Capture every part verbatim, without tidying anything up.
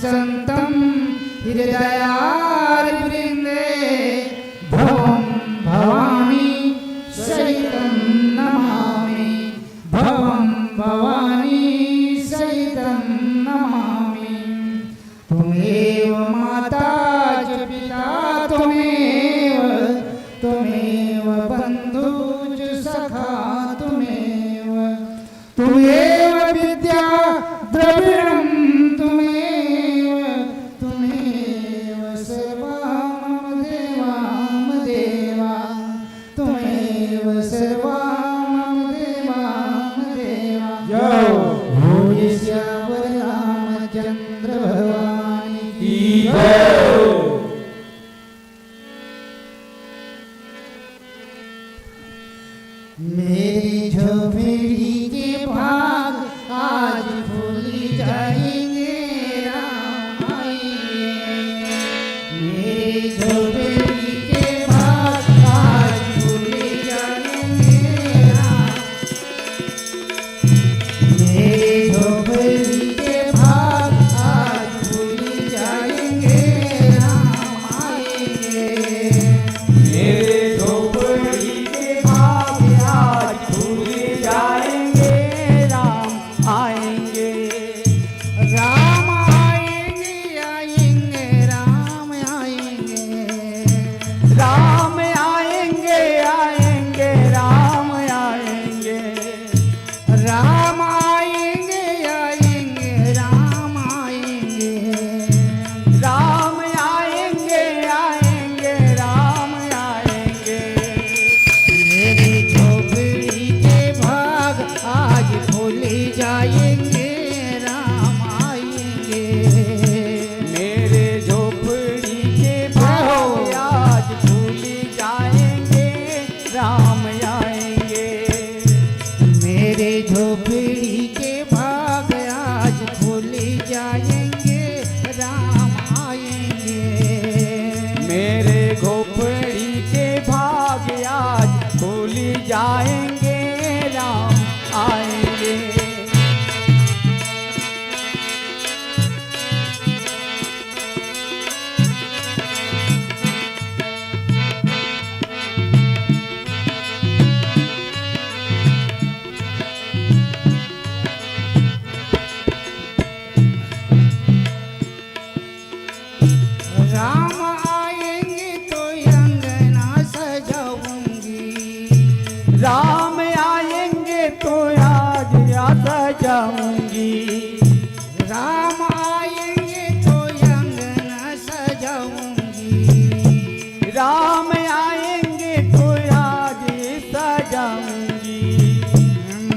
सन्तं हृदयारविन्दे भवं भवानी सहितं नमामि। भवं भवानी सहितं नमामि। त्वमेव माता च पिता त्वमेव, त्वमेव बन्धु च सखा त्वमेव। त्वमेव विद्या द्रविणं त्वमेव, त्वमेव सर्वा मम देवा मम देवा। त्वमेव सर्वा मम देवा मम देवा। जय हो। बोल सियावर रामचंद्र भगवान की जय। मेरी झोपड़ी के भाग आज खुल जाएंगे राम आएंगे। मेरी झोपड़ी के भाग आज खुल जाएंगे राम। मेरी झोपड़ी के भाग आज खुल जाएंगे राम आएंगे। मेरे झोपड़ी के भाग आज खुल जाएंगे राम आएंगे। राम आएंगे, आएंगे, राम आएंगे। राम आएंगे, आएंगे, राम आएंगे। राम आएंगे, आएंगे, राम आएंगे। राम आएंगे, आएंगे, राम आएंगे। मेरी झोपड़ी के भाग आज खुल जाएंगे, राम आएंगे। मेरे झोपड़ी के भाग आज खुल जाएंगे, राम आएंगे। मेरे झोपड़ी के भाग आज खुल जाएंगे, राम आएंगे। मेरे झोपड़ी के भाग आज खुल जाएंगे, राम आएंगे। राम आएंगे तो अंगना सजाऊंगी। राम आएंगे तो आज या सजाऊंगी। राम आएंगे तो अंगना सजाऊंगी। राम आएंगे तो आज सजाऊंगी।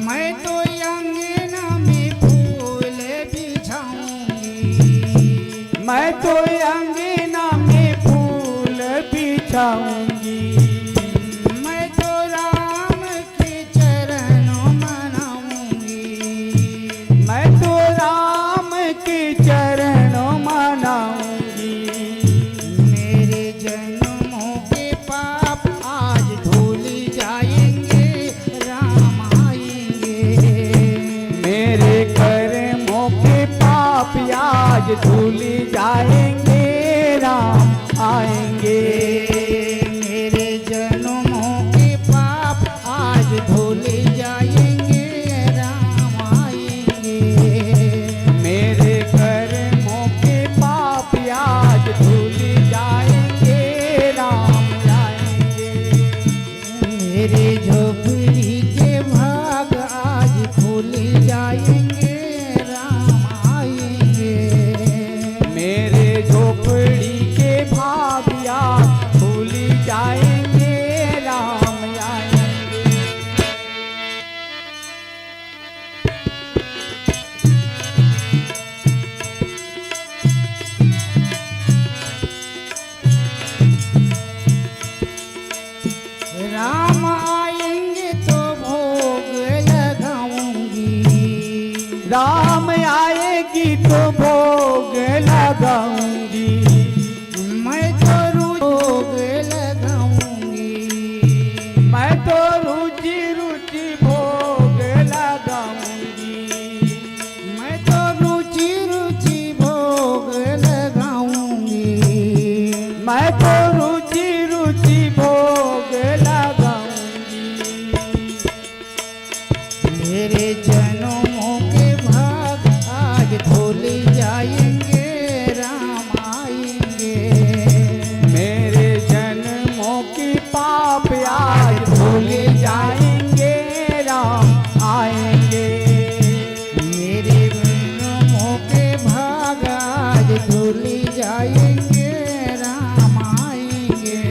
मैं तो अंगना में फूल बिछाऊंगी। मैं तो अंगना में फूल बिछाऊंगी। मैं तो राम के चरण मनाऊंगी। मैं तो राम के चरण मनाऊंगी। मेरे जन्मों के पाप आज धुल जाएंगे, राम आएंगे। मेरे कर्मों के पाप आज धुल जाएंगे, राम आएंगे। मेरे जन्मों के पाप आज धुल जाएंगे, राम आएंगे। मेरे कर्मों के पाप आज धुल जाएंगे, राम आएंगे। मेरे झोपड़ी के भाग आज खुल जाएंगे, राम आएंगे। मेरे झोपड़ी के भाग आज खुल जाएंगे, राम आएंगे। राम आएंगे तो भोग लगाऊंगी। राम आएगी तो भोग लगाऊंगी। मैं तो रुचि भोग लगाऊंगी। मैं तो रुचि रुचि भोग लगाऊंगी। मैं तो रुचि रुचि भोग भूल जाएंगे, राम आएंगे।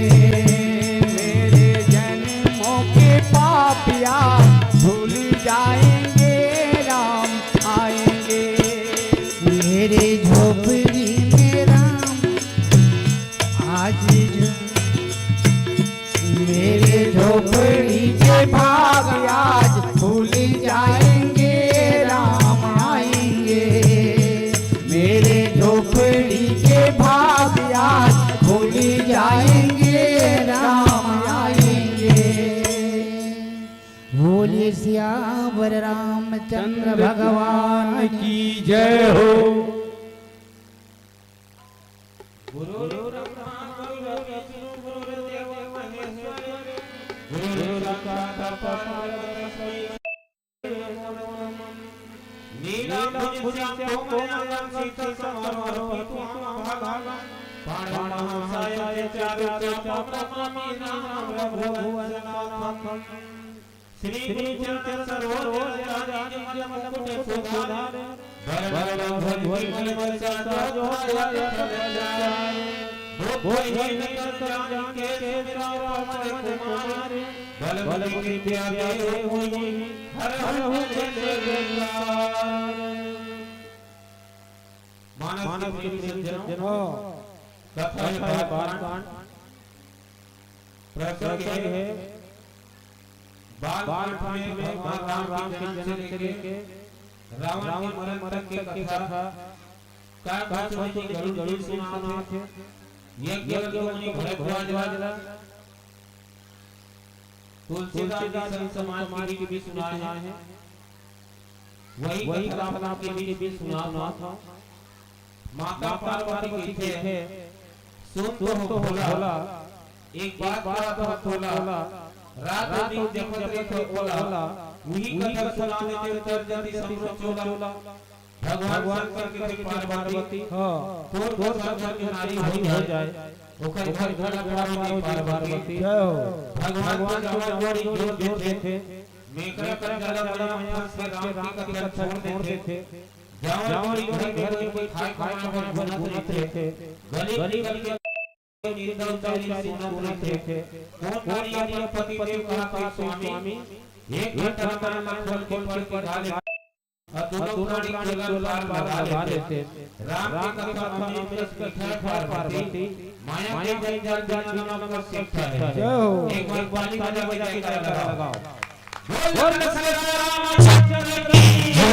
मेरे जन्मों के पाप आज भूल जाएंगे, राम आएंगे। मेरे झोपड़ी में राम आज जो मेरे झोपड़ी के भाग आज खुल जाएंगे, राम आएंगे। मेरे झोपड़ी के भाग आज खुल जाएंगे, राम आएंगे। बोलिए सियावर रामचंद्र भगवान की जय हो। गुरु ब्रह्मा गुरु विष्णु गुरु देव महेश्वर गुरु साक्षात परम तस्मै नमो नमः। नीलांबुजं श्यामं कोमलांगं श्वेतसमारोह पीतवाससं पाणिग्रहणं सायं च चारुचूडं नमामि नीलांबुजं रघुवंशनाथम्। श्री गुरु चरण सरोज रानी जमल मुकुट सुधार। बरन वर ध्वज विमल वरन सहज जो ध्यान फल चार। बुद्धिहीन तन जान के सुमिरौ पवन कुमार। बल बुद्धि विद्या देहु मोहि हरहु कलेश विकार। मानस के प्रेमी सज्जनों, कथा हे बाल कांड। प्रसंग हे बाल कांड में भगवान राम के जन्म से लेके रावण के मरण तक के कथा। का कुछ मुनि गरुड़ जी सुनाथे, यज्ञ के मुनि भरद्वाज ला, तुलसीदास जी संत समाज के भी सुनाए हे। वही कथा आप लोग के बीच में सुनात हौं। माता पार्वती कहिथे, सुन तो हो भोला, एक बात कहत हौं तोला, रात दिन जपत रहिथे ओला, उही कथा सुना देते उतर जाती समरो चोला। भगवान शंकर कहिथे पार्वती, हाँ। तोर कथा सुन के नारी हो जाए, ओकर घर खड़ा पारो नहीं पार्वती। जय हो। भगवान के गावा जोड़ी जोर देथे, मेकरा कर जाला मया फंस के राम के कथा छोड़ देथे। जावा जोड़ी घर में कोई खाए खाए खाए बनत रहिथे। गली निकल के निंदा उतारी सुनत रहिथे। कोन नारी अपन पति देव कहा था स्वामी, एक घंटा में ना खोल के पढ़ के गा ले। और दोनों प्राणी चोला पार लगा लेते। राम के कथा में अमृत कथा पार्वती, माया के जंजाल बिना नाम का शिक्षा है। जय हो। एक बार ताली बजा के जयकारा लगाओ। बोल श्री रामचंद्र की जय।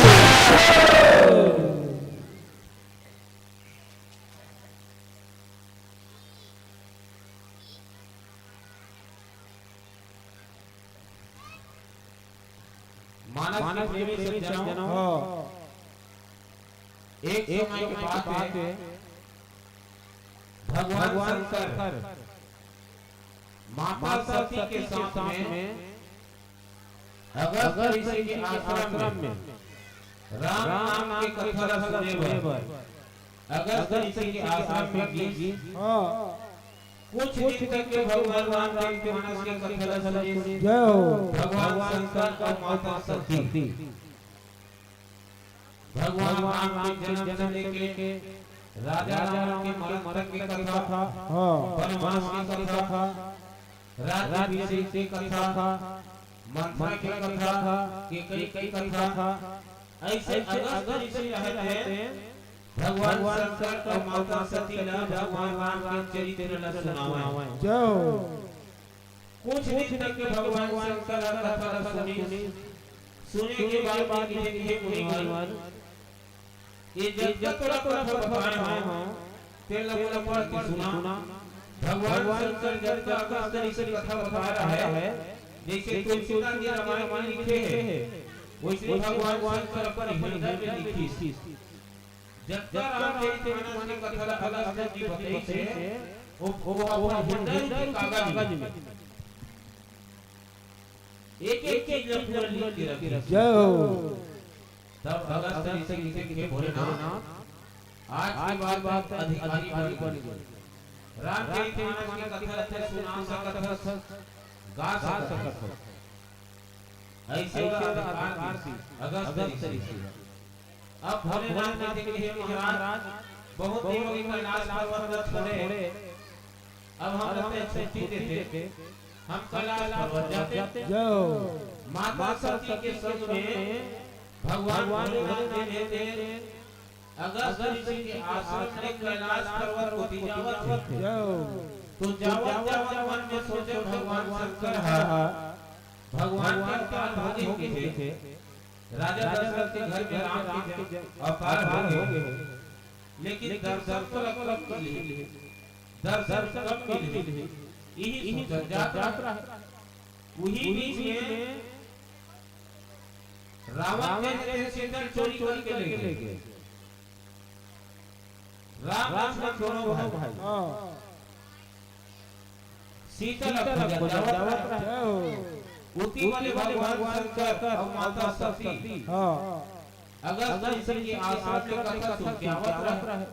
मानस के प्रेमी सज्जनों, हाँ। एक समय के बात है, भगवान शंकर माता सती के साथ में अगस्त ऋषि के आश्रम में राम नाम के कथा ला सुने बर अगस्त ऋषि के आश्रम में गिस। हाँ। कुछ दिन तक के भगवान राम के मानस के कथा ला सुनिस। जय हो। भगवान शंकर और माता सती। भगवान राम के जन्म से लेके राजा रावण के मरण तक के कथा, हाँ। वनवास के कथा, राज्याभिषेक के कथा, मंथरा के कथा, केकई के कथा, ऐसे अगस्त ऋषि रहते भगवान शंकर और माता सती ला भगवान राम के चरित्र ला सुनावय। जय हो। कुछ दिन तक के भगवान शंकर ह कथा ला सुनिस। सुने के बाद ये कहे, "हे मुनिवर, ये जतका तोला कथा बताए हौं, तेला मोला पढ़ के सुना।" भगवान शंकर जतका अगस्त ऋषि कथा बता रहा है, जैसे तुलसीदास जी रामायण में लिखे हैं, वैसे भगवान शंकर अपन हृदय में लिखिस। जतका रामचरित मानस के कथा ला अगस्त जी बताइस हे, वो, वो अपन हृदय रूपी कागज में एक एक चीज ला पूरा लिख के रखिस। जय हो। तब अगस्त ऋषि कहिथे, "हे भोलेनाथ, आज के बाद अधिकारी बन गे। रामचरित मानस के कथा ला सुना सकत हस, गा सकत हस।" ऐसे वाला अधिकार दिस अगस्त ऋषि। अब भोलेनाथ जी कहिथे, "हे महाराज, बहुत दिन हो गए कैलाश पर्वत न छोड़े। अब हम लोग के छुट्टी देते, हम कैलाश पर्वत जाते। जय हो। माता सती के संग में भगवान भोलेनाथ जी ने अगस्त ऋषि के आश्रम में कैलाश पर्वत को जावत थे। जय हो। तो जावत जावत मन में सोचे भगवान शंकर हा भगवान के अवतार हो गए थे। राजा दशरथ के घर में राम के जन्म अवतार हो गए। लेकिन दर्शन तो लगभग मिले, दर्शन कम मिले, यही सोचत जात रहे। वही बीच में रावण के सीता चोरी करके ले गए। राम लक्ष्मण दोनों भाई। हाँ। सीता ला खोजत जावत रहे। उती वाले भगवान शंकर और माता सती। हाँ। अगस्त ऋषि के आश्रम में कथा सुन के आवत रहे।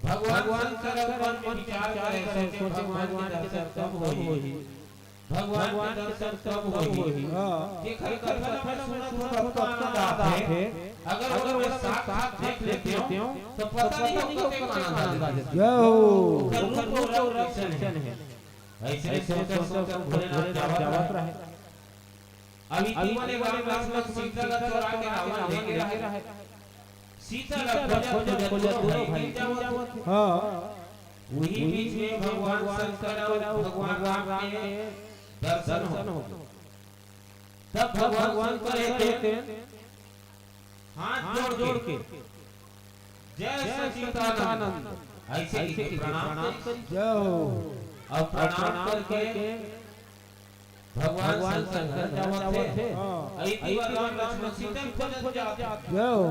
भगवान शंकर मन में विचार करे, सोचे भगवान के दर्शन कब होही, भगवान के दर्शन कब होही। हाँ। जेकर कथा मैं सुनत हूँ, सबका आनंद आथे। अगर ओला मैं साक्षात देख लेते हूँ, तो पता नहीं हमको कतना आनंद आ जाता। जय हो। ओकर रूप और रंग कैसन है। ऐसे ऐसे सोच सोच भोलेनाथ जावत रहे। अभी तीन वाले राम लक्ष्मण सीता ला चोरा के रावण ले गया है। सीता ला खोजत खोजत दोनों भाई गिर जावत। हाँ। वही बीच में भगवान शंकर और भगवान राम के दर्शन हो। तब भगवान शंकर एक हाथ जोड़ के, "जय सच्चिदानंद।" ऐसे ही प्रणाम करी। जय हो। और प्रणाम करके भगवान शंकर घर जावत थे। हाँ। ऐती बार राम लक्ष्मण सीता खोजत जात। जय हो।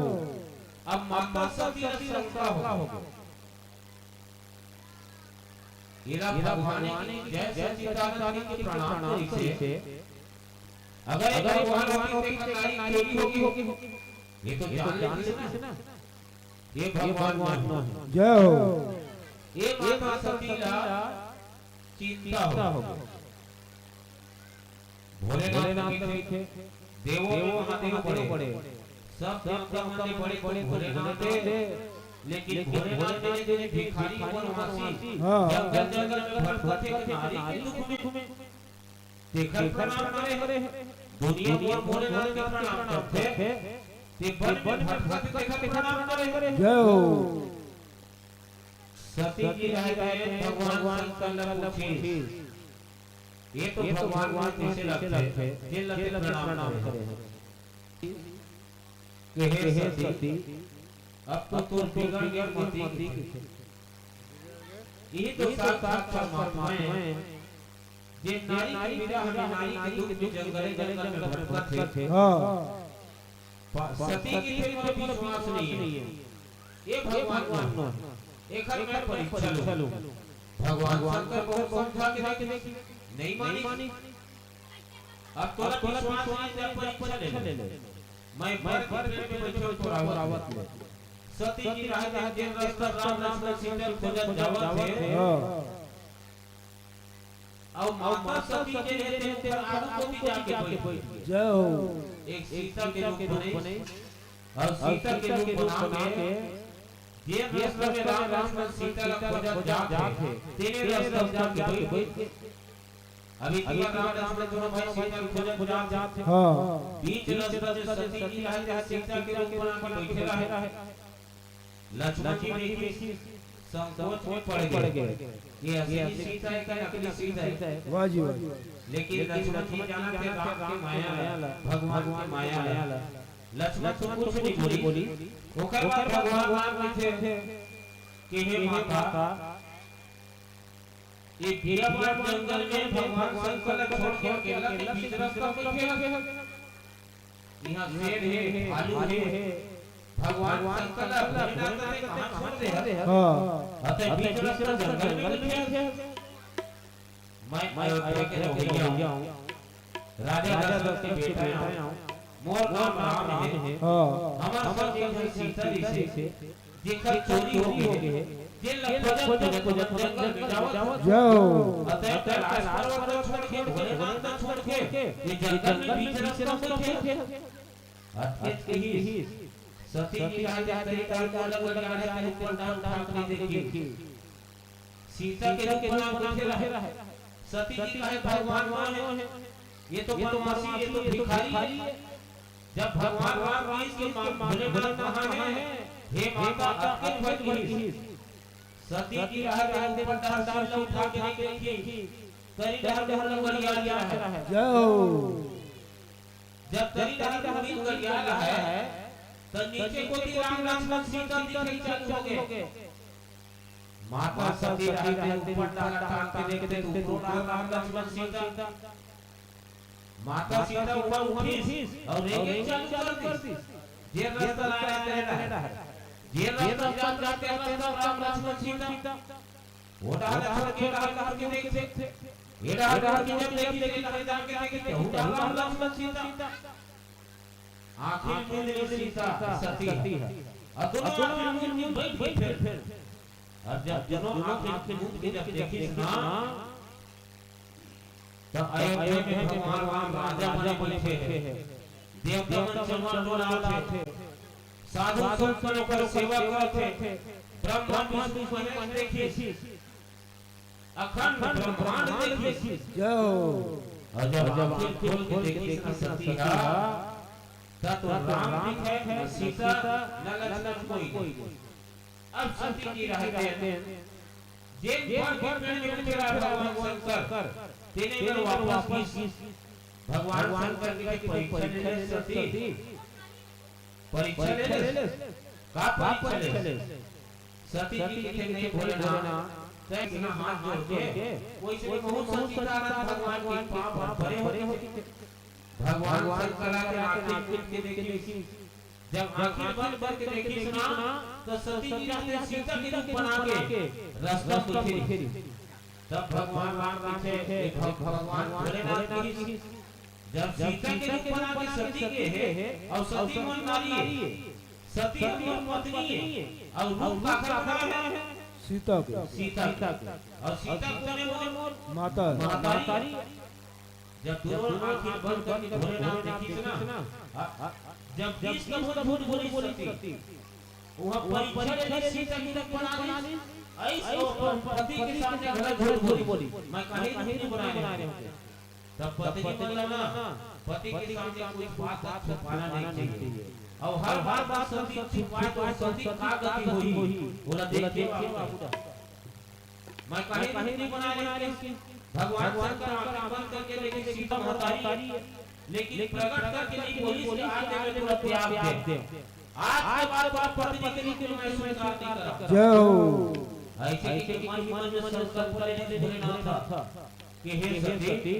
अब माता सती ला शंका हो गई। एला भगवान की जय सच्चिदानंद की प्रणाम करिसे। अगर ये भगवान होती तो नारी चोरी होगी, ये तो जान लेती ना। ये भगवान न है। जय हो। ये माता सती ला चिंता हो। भोलेनाथ के देवों में महादेव बड़े, सब देवता मन ले बड़े तो भोलेनाथ हे, लेकिन भोलेनाथ के लिए भिखारी वनवासी हाँ। जंगल जंगल में भटकत हे, नारी के दुख में तेखर प्रणाम करे हे। दुनिया मोर भोलेनाथ के प्रणाम करथे, ते वन में भटकत तेखर प्रणाम करे हे। जय हो। सती जी राय भगवान शंकर ला पूछे, ये तो भगवान मन जैसे लगथे, जेन ला ते प्रणाम करे हे। कहे सती, अब तो तोर बिगड़ गया मति। यही तो साक्षात परमात्मा हे, जे नारी के बिरह में, नारी के दुख में जंगले जंगल में भटकत हे। हाँ। प-, सती के ऊपर विश्वास नहीं है। ये भगवान मान, एखर मैं परीक्षा लूं। भगवान शंकर बहुत समझा के देखे, नहीं मानी। अब तोला विश्वास नहीं, जब परीक्षा ले ले। मैं पर के पेड़ में बैठे हूँ, तोर आवत ले। सती जी राह देख के रास्ता राम लक्ष्मण सीता खोजत जावत हे। हाँ। अउ माता सती जे हे, तेन आगू कोती जाके बइठ गे। जय हो। एक सीता के रूप बने, अउ सीता के रूप बना के, जे रस्ता में राम लक्ष्मण सीता ला खोजत जात हे, तेने रस्ता में जाके बइठ गे। अभी तीन राम लक्ष्मण दोनों भाई सीता ला खोजत जात हे। हाँ। बीच रस्ता में सती जी हे, सीता के रूप बना के बइठे रहे। लक्ष्मण जी देखिस, संकोच में पड़ गए। ये असली सीता है कि नकली सीता है? वाह जी, वाह। लेकिन लक्ष्मण जी जानत हे राम के माया ला, भगवान के माया ला। लक्ष्मण तो कुछ नहीं बोली। ओकर बाद भगवान राम कहिथे कि हे माता, ये बियाबान जंगल में भगवान शंकर ला छोड़ के अकेला के बीच रस्ता में गे हे। इहाँ शेर हे, भालू हे, भगवान शंकर ला भोलेनाथ ने कहाँ छोड़ दे हे? हाँ। अतः बीच रस्ता जंगल में गे हे। मैं अयोध्या के रवैया हूँ, राजा दशरथ के बेटा हूँ, मोर नाम राम हे। हाँ। हमर संग एक झन सीता रिहिसे, जेकर चोरी हो गे हे, जेन ला खोजत खोजत जंगल में जावत हे। जय हो। अतः कैलाश पर्वत ला छोड़ के, भोलेनाथ ला छोड़ के, ये जंगल में बीच रस्ता में गे हे। अतः कहिस, सती जी कहे, "जब तरी तार मोला गड़ियारे, तेन ऊपर डाल उठा के देखी।" सीता के रूप बना के उठे रहे। सती जी कहे, "भगवान मोहे, ये तो परवासी, ये तो भिखारी है।" जब भगवान राम कहिस कि माँ भोलेनाथ कहाँ है, हे माता, अतके भर कहिस। सती जी कहे, "तेन ऊपर डाल सिर ला उठा के नहीं देखी, तरी डाल मोला गड़ियारे।" जय हो। जब तरी डाल मोला गड़ियारे, त नीचे कोती राम लक्ष्मण सीता दिखे चालू हो गे। माता सती रहते ऊपर डाल टांग के देखते, ऊपरो राम लक्ष्मण सीता। माता सीता ऊपर उठिस अउ रेंगे चालू कर दिस। जे रस्ता ला रहे, तेन रहे। जे रस्ता जात रहे, तेन रस्ता राम लक्ष्मण सीता। वो डाल लक्ष्मण के डाल करके देखते। ये डाल डाल के जब देखी, तेन डाल डाल के देखते, वो डाल राम लक्ष्मण सीता। आखिर मूंद ली सीता सती ह। अउ दोनों आखिर मूंद के बैठ गई फिर। अब जब दोनों आखिर मूंद के जब देखिस ना, त अयोध्या में भगवान राम राजा बने बैठे हे। देवता मन चमर डोलाथे। साधु संत मन ओकर सेवा करथे। ब्रह्मा विष्णु महेश देखिस। अखंड ब्रह्मांड देखिस। जय हो। अउ जब आँखी खोल के देखिस ना सती ह, त तो राम दिखे, न सीता, न लक्ष्मण कोई नहीं। अब सती जी रहते, जेन पर भी पेड़ में उतरा भगवान शंकर, तेने अगर वापस गीस, भगवान शंकर के परीक्षा ले ले सती। परीक्षा ले ले। का परीक्षा ले ले? सती जी कथे, "नहीं भोलेनाथ, तैं इतना हाथ जोड़ के, कोई से बहुत सती तारा भगवान के पाँव पर परे होते।" भगवान शंकर के आँखी खुल के देखिस। जब आँखी बंद करके देखिस ना, तो सती जी रहते सीता के रूप बना के रस्ता में उतरी। तब भगवान राम कथे, "हे भग-, भगवान भोलेनाथ कहिस, जब सीता के रूप बना के सती गे हे, अउ सती मोर नारी हे, सती मोर पत्नी हे, अउ रूप काकर बना हे?" सीता के। सीता के। अउ सीता कोन हे मोर? माता। महतारी। जब दोनों आँखी बंद करके भोलेनाथ देखिस ना, जब गीस कभू झूठ बोलिस सती, उहाँ परीक्षा ले ले सीता के रूप बना लिस, अइस अपन पति के सामने घला झूठ बोलिस, "मैं काहे रूप नहीं बनाए रहेंव।" तब पत्नी मन ला ना, पति के सामने कोई बात छुपाना नहीं चाहिए। अउ हर बात सती छुपाए तो सती का गति होही, ओला देख के बाबू। मैं काहे रूप नहीं बनाए रहेंव? भगवान शंकर आँखी बंद करके देखिस सीता महतारी हे, लेकिन प्रगट करके नहीं बोलिस कि आज मैं तोला त्याग देंव। आज के बाद तोर पत्नी के रूप में मैं स्वीकार नहीं करंव। जय हो। अइसे कि मन ही मन में संकल्प ले ले भोलेनाथ ह कि हे सती,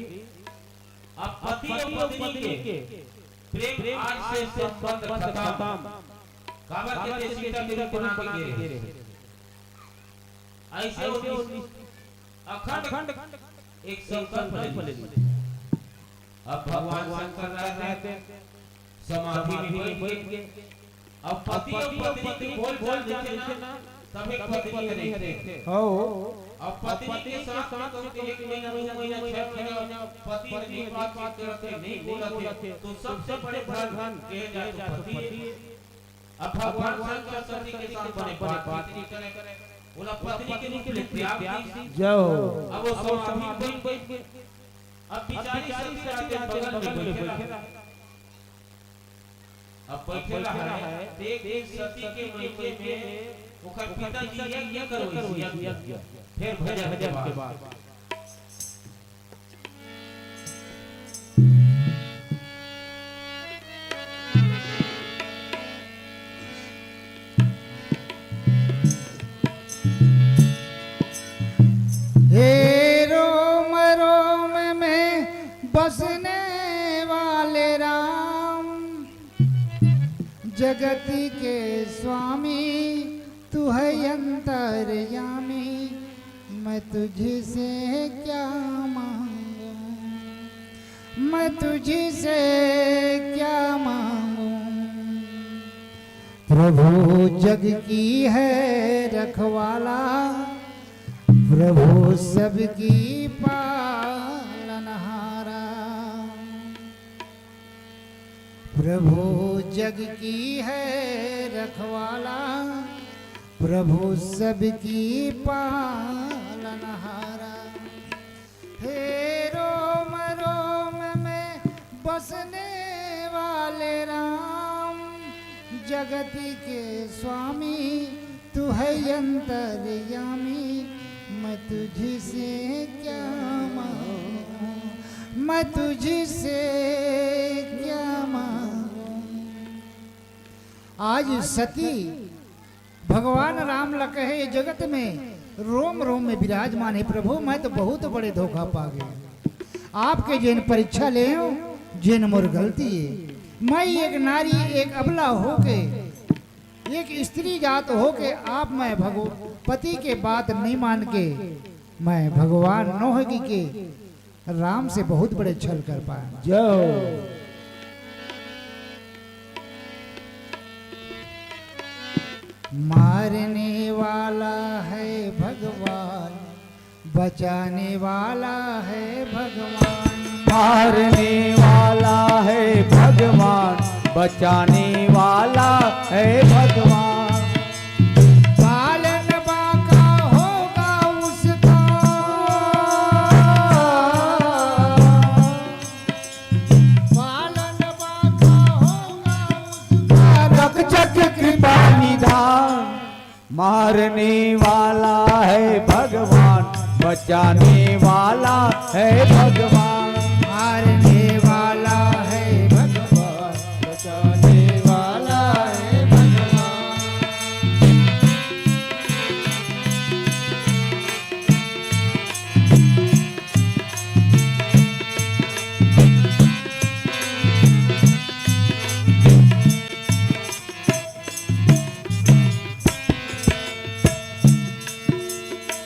अब पति अउ पत्नी के प्रेम आज से संबंध खतम। काबर के तें सीता के रूप बना के गे रहे। अइसे वो अखंड एक संकल्प ले ली। अब भगवान शंकर रहते समाधि में बैठ गे। अब पति अउ पत्नी के बोल चाल देखे ना, तब एक पत्नी हरे। हो। अब पत्नी के साथ में कम से एक महीना, दो महीना, छह महीना पति नहीं बातचीत करते, नहीं बोलते, तो सबसे बड़े धन कहे जाए तो पति हे। अब भगवान शंकर सती के साथ बने बातचीत नहीं करे, ओला पत्नी के रूप में त्याग दी। जय हो। अब वो समाधि में बैठ गई। अब बिचारी सती रहते बगल में बैठे रहा। अब बैठे रहा है, देख देख सती के मइके में ओकर पिताजी यज्ञ करवइस, यज्ञ। फिर भजन के बाद। हे रोम रोम में बसने वाले राम, जगत के स्वामी तू है अंतर्यामी, मैं तुझसे क्या मांगू, मैं तुझसे क्या मांगू। प्रभु जग की है रखवाला, प्रभु सबकी पालनहारा। प्रभु जग की है रखवाला, प्रभु सबकी पालनहारा। हे रोम रोम में बसने वाले राम, जगत के स्वामी तू है अंतर्यामी। मैं तुझसे क्या मांगू, मैं तुझसे क्या मांगू। आज सती भगवान राम ल कहे, "ये जगत में रोम रोम में विराजमान है प्रभु, मैं तो बहुत बड़े धोखा पा गए। आपके जेन परीक्षा ले हो, जेन मोर गलती है, मैं एक नारी, एक अबला होके, एक स्त्री जात होके आप मैं भगव-, पति के बात नहीं मान के मैं भगवान नोहगी के राम से बहुत बड़े छल कर पाए।" जय हो। मारने वाला है भगवान, बचाने वाला है भगवान। मारने वाला है भगवान, बचाने वाला है भगवान। पालन बाका होगा उसका, पालन बाका होगा उसका, रक्षक कृपा निधान। मारने वाला है भगवान, बचाने वाला है भगवान। मारने वाला है भगवान, बचाने वाला है भगवान।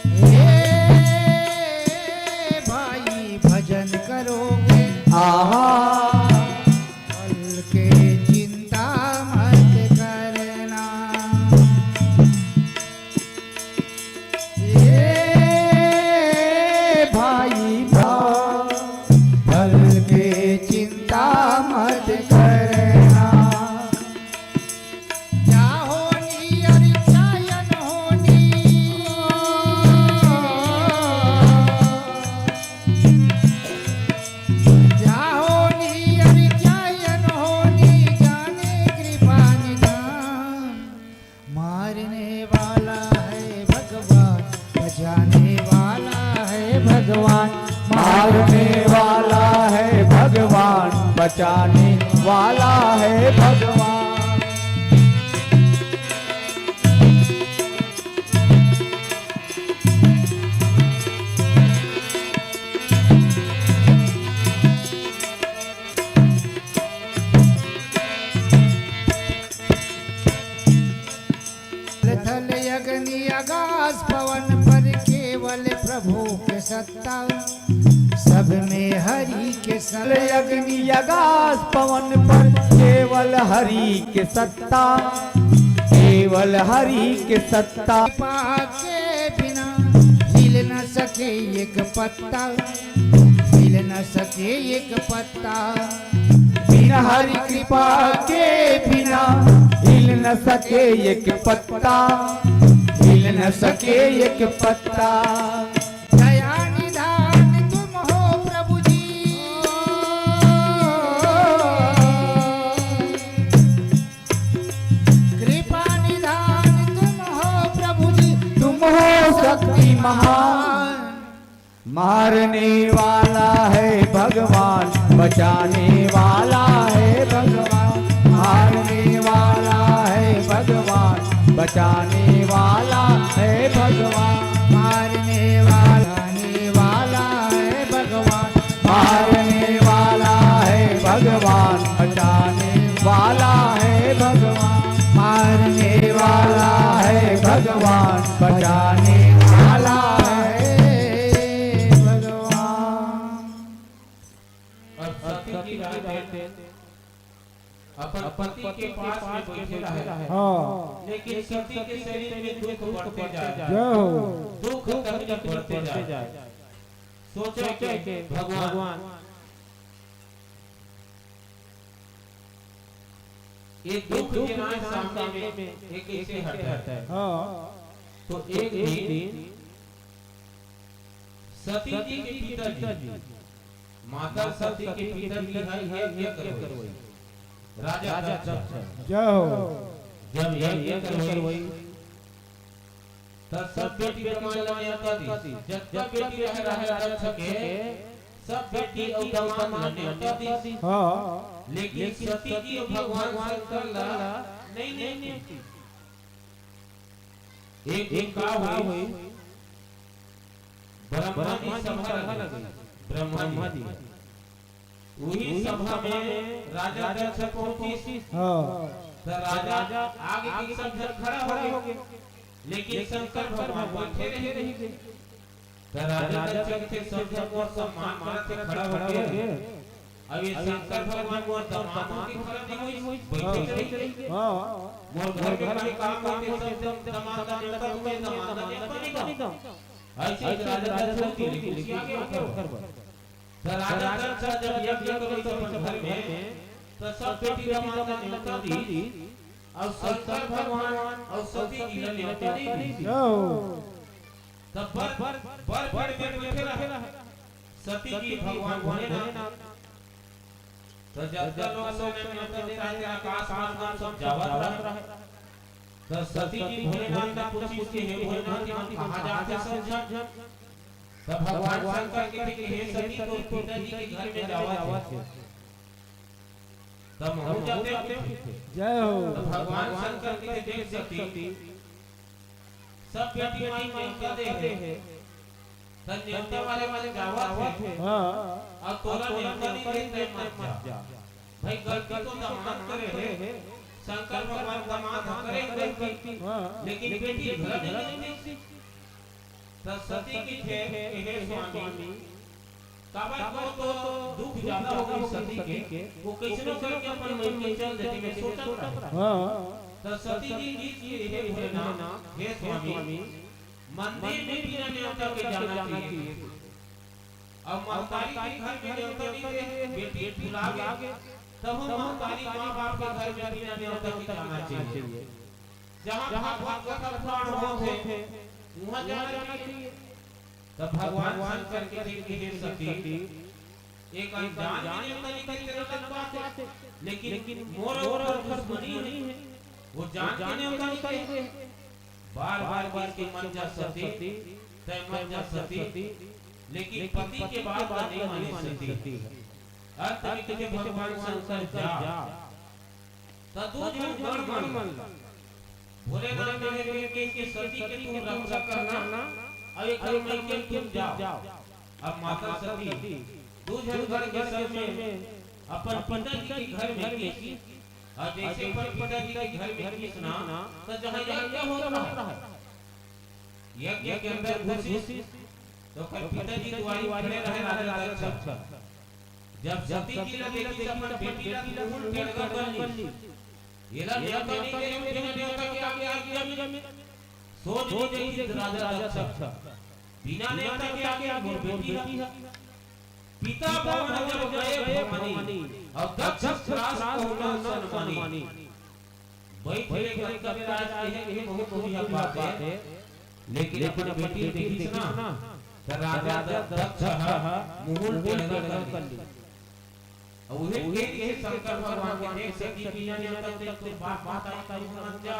हे भाई, भजन करोगे, आहा। फल के चिंता मत करना। हे भाई, फल के चिंता मत करना। क्या होनी अरे क्या अनहोनी, क्या होनी अरे क्या अनहोनी, जाने कृपा निधान। मारने वाला है भगवान, बचाने वाला है भगवान। मारने वाला है भगवान, बचाने वाला है भगवान। थल अग्नि आकाश पवन पर केवल प्रभु के सत्ता, सब में हरि के सत्ता। अग्नि आकाश पवन पर केवल हरि के सत्ता, केवल हरि के सत्ता। कृपा के बिना हिल न सके एक पत्ता, हिल न सके एक पत्ता। बिन हरि कृपा के बिना हिल न सके एक पत्ता, हिल न सके एक पत्ता। दया निधान तुम हो प्रभु जी, कृपा निधान तुम हो प्रभु जी, तुम हो शक्ति महान। मारने वाला है भगवान, बचाने वाला है भगवान। मारने वाला है भगवान, बचाने वाला है भगवान। मारने वाला, वाला है भगवान। मारने वाला है भगवान, बचाने वाला है भगवान। मारने वाला है भगवान, बचाने वाला है भगवान। अब सती की रात है। अपन पति के पास में बैठे रहे। हाँ। लेकिन सती के शरीर में दुख बढ़ते जाए। जय हो। दुख तकलीफ बढ़ते जाए। सोचे कि भगवान, ये दुख जेना सामने में एक ऐसे हट है। हाँ। तो एक दिन सती जी के पिताजी, माता सती के पिताजी ह यज्ञ करवई, राजा दक्ष। जय हो। जब यज्ञ करवई, त सब बेटी दमांद ला नेवता दिस। जतका बेटी रहे राजा दक्ष के, सब बेटी अउ दमांद ला नेवता दिस। हाँ। लेकिन सती जी अउ भगवान शंकर ला नइ नेवती। एक दिन का होइस, ब्रह्मा जी सभा लगइस, ब्रह्मा जी। उही सभा में राजा दक्ष पहुंचिस। हाँ। त राजा आगे के सब झन खड़ा हो गे, लेकिन शंकर भगवान बइठे रहिगे। त राजा दक्ष कथे, "सब झन मोर सम्मान करत हे, खड़ा हो गे। अब ये शंकर भगवान मोर दमांद के खड़ा नइ होइस, बइठे रहिगे। हाँ। मोर घर में कोई काम होथे, सब झन दमांद ला नेवता दूं, दमांद ला नेवता नइ दूं।" अइसे ही राजा दक्ष होती, लेकिन उसके आगे ओकर बर। त राजा दक्ष जब यज्ञ करवई अपन घर में, त सब बेटी दमांद ला नेवता दिस, अउ शंकर भगवान अउ सती जी ला नेवता नइ दिस। त बर, बर, बर पेड़ में बइठे रहे सती जी, भगवान भोलेनाथ। त जतका लोग सब ला नेवता दे रहे, आकाश मार्ग म सब जावत रहे। त सती जी भोलेनाथ ला पूछिस कि, "हे भोलेनाथ, ये मन कहाँ जात हे सब झन?" त भगवान शंकर कथे कि, "हे सती, तोर पिताजी के घर में जावत हे, त महूं जातेंव।" जय हो। त भगवान शंकर कथे, "देख सती, सब बेटी मन नेवता दे हे, त नेवता वाले मन जावत हे, हाँ। अउ तोला नेवता नइ दे, तैं मत जा।" भाई, गलती तो दमांद करे हे, शंकर भगवान दमांद करे गलती, हाँ। लेकिन बेटी घला नइ नेवतिस। त सती कथे कि, "हे स्वामी, काबर को तो दुख ज्यादा हो गे सती के, वो कइसनो करके अपन मइके चल देती, मैं सोचत रहा।" हाँ। त सती जी कथे कि, "हे भोलेनाथ, हे स्वामी, मंदिर में बिना नेवता के जाना चाहिए। अब महतारी के घर में नेवता नइ दे, बेटी भुला गे, तब हम महतारी माँ बाप के घर में बिना नेवता के जाना चाहिए। जहाँ भागवत कथा पुराण होथे, उहाँ जाना चाहिए।" तब भगवान शंकर कथे कि, "हे सती, एक अनजान के नेवता नइ दे, तेला अलग बात हे, लेकिन मोर अउ ओकर दुश्मनी हे, वो जान के नेवता नइ दे।" बार बार कहिस कि, "मत जा सती, तैं मत जा सती।" लेकिन पति के बात ला नइ मानिस सती। अंत में कथे भगवान शंकर, "जा।" त दू झन गण मन ला भोलेनाथ ने कहे कि सती के तुम रक्षा करना, अउ एकर मइके तुम जाओ। अब माता सती दू झन गण के संग में अपन पिताजी के घर में गिस, अउ जइसे अपन पिताजी के घर में गिस ना, त जहाँ यज्ञ होत रहे, यज्ञ के अंदर घुसिस, त ओकर पिताजी दुवारी खड़े रहे राजा दक्ष। जब सती जी ला देखिस, अपन बेटी ला, मुंह टेढ़ा कर लिस। एला नेवता नइ दे, बिना नेवता के आगे यज्ञ में। सोच लीजिए राजा दक्ष, बिना नेवता के आगे मोर बेटी ह। पिता पवन जब गए भवानी, अउ दक्ष त्रास कहु न सनमानी। बइठ ले कतका बेर आज कहे के बहुत बढ़िया बात हे, लेकिन अपन बेटी देखिस ना, त राजा दक्ष ह मुंह टेढ़ा कर लिस। अउ उहे कहिस शंकर भगवान के, "देख सती, बिना नेवता तैं तोर बाप महतारी के घर मत जा।"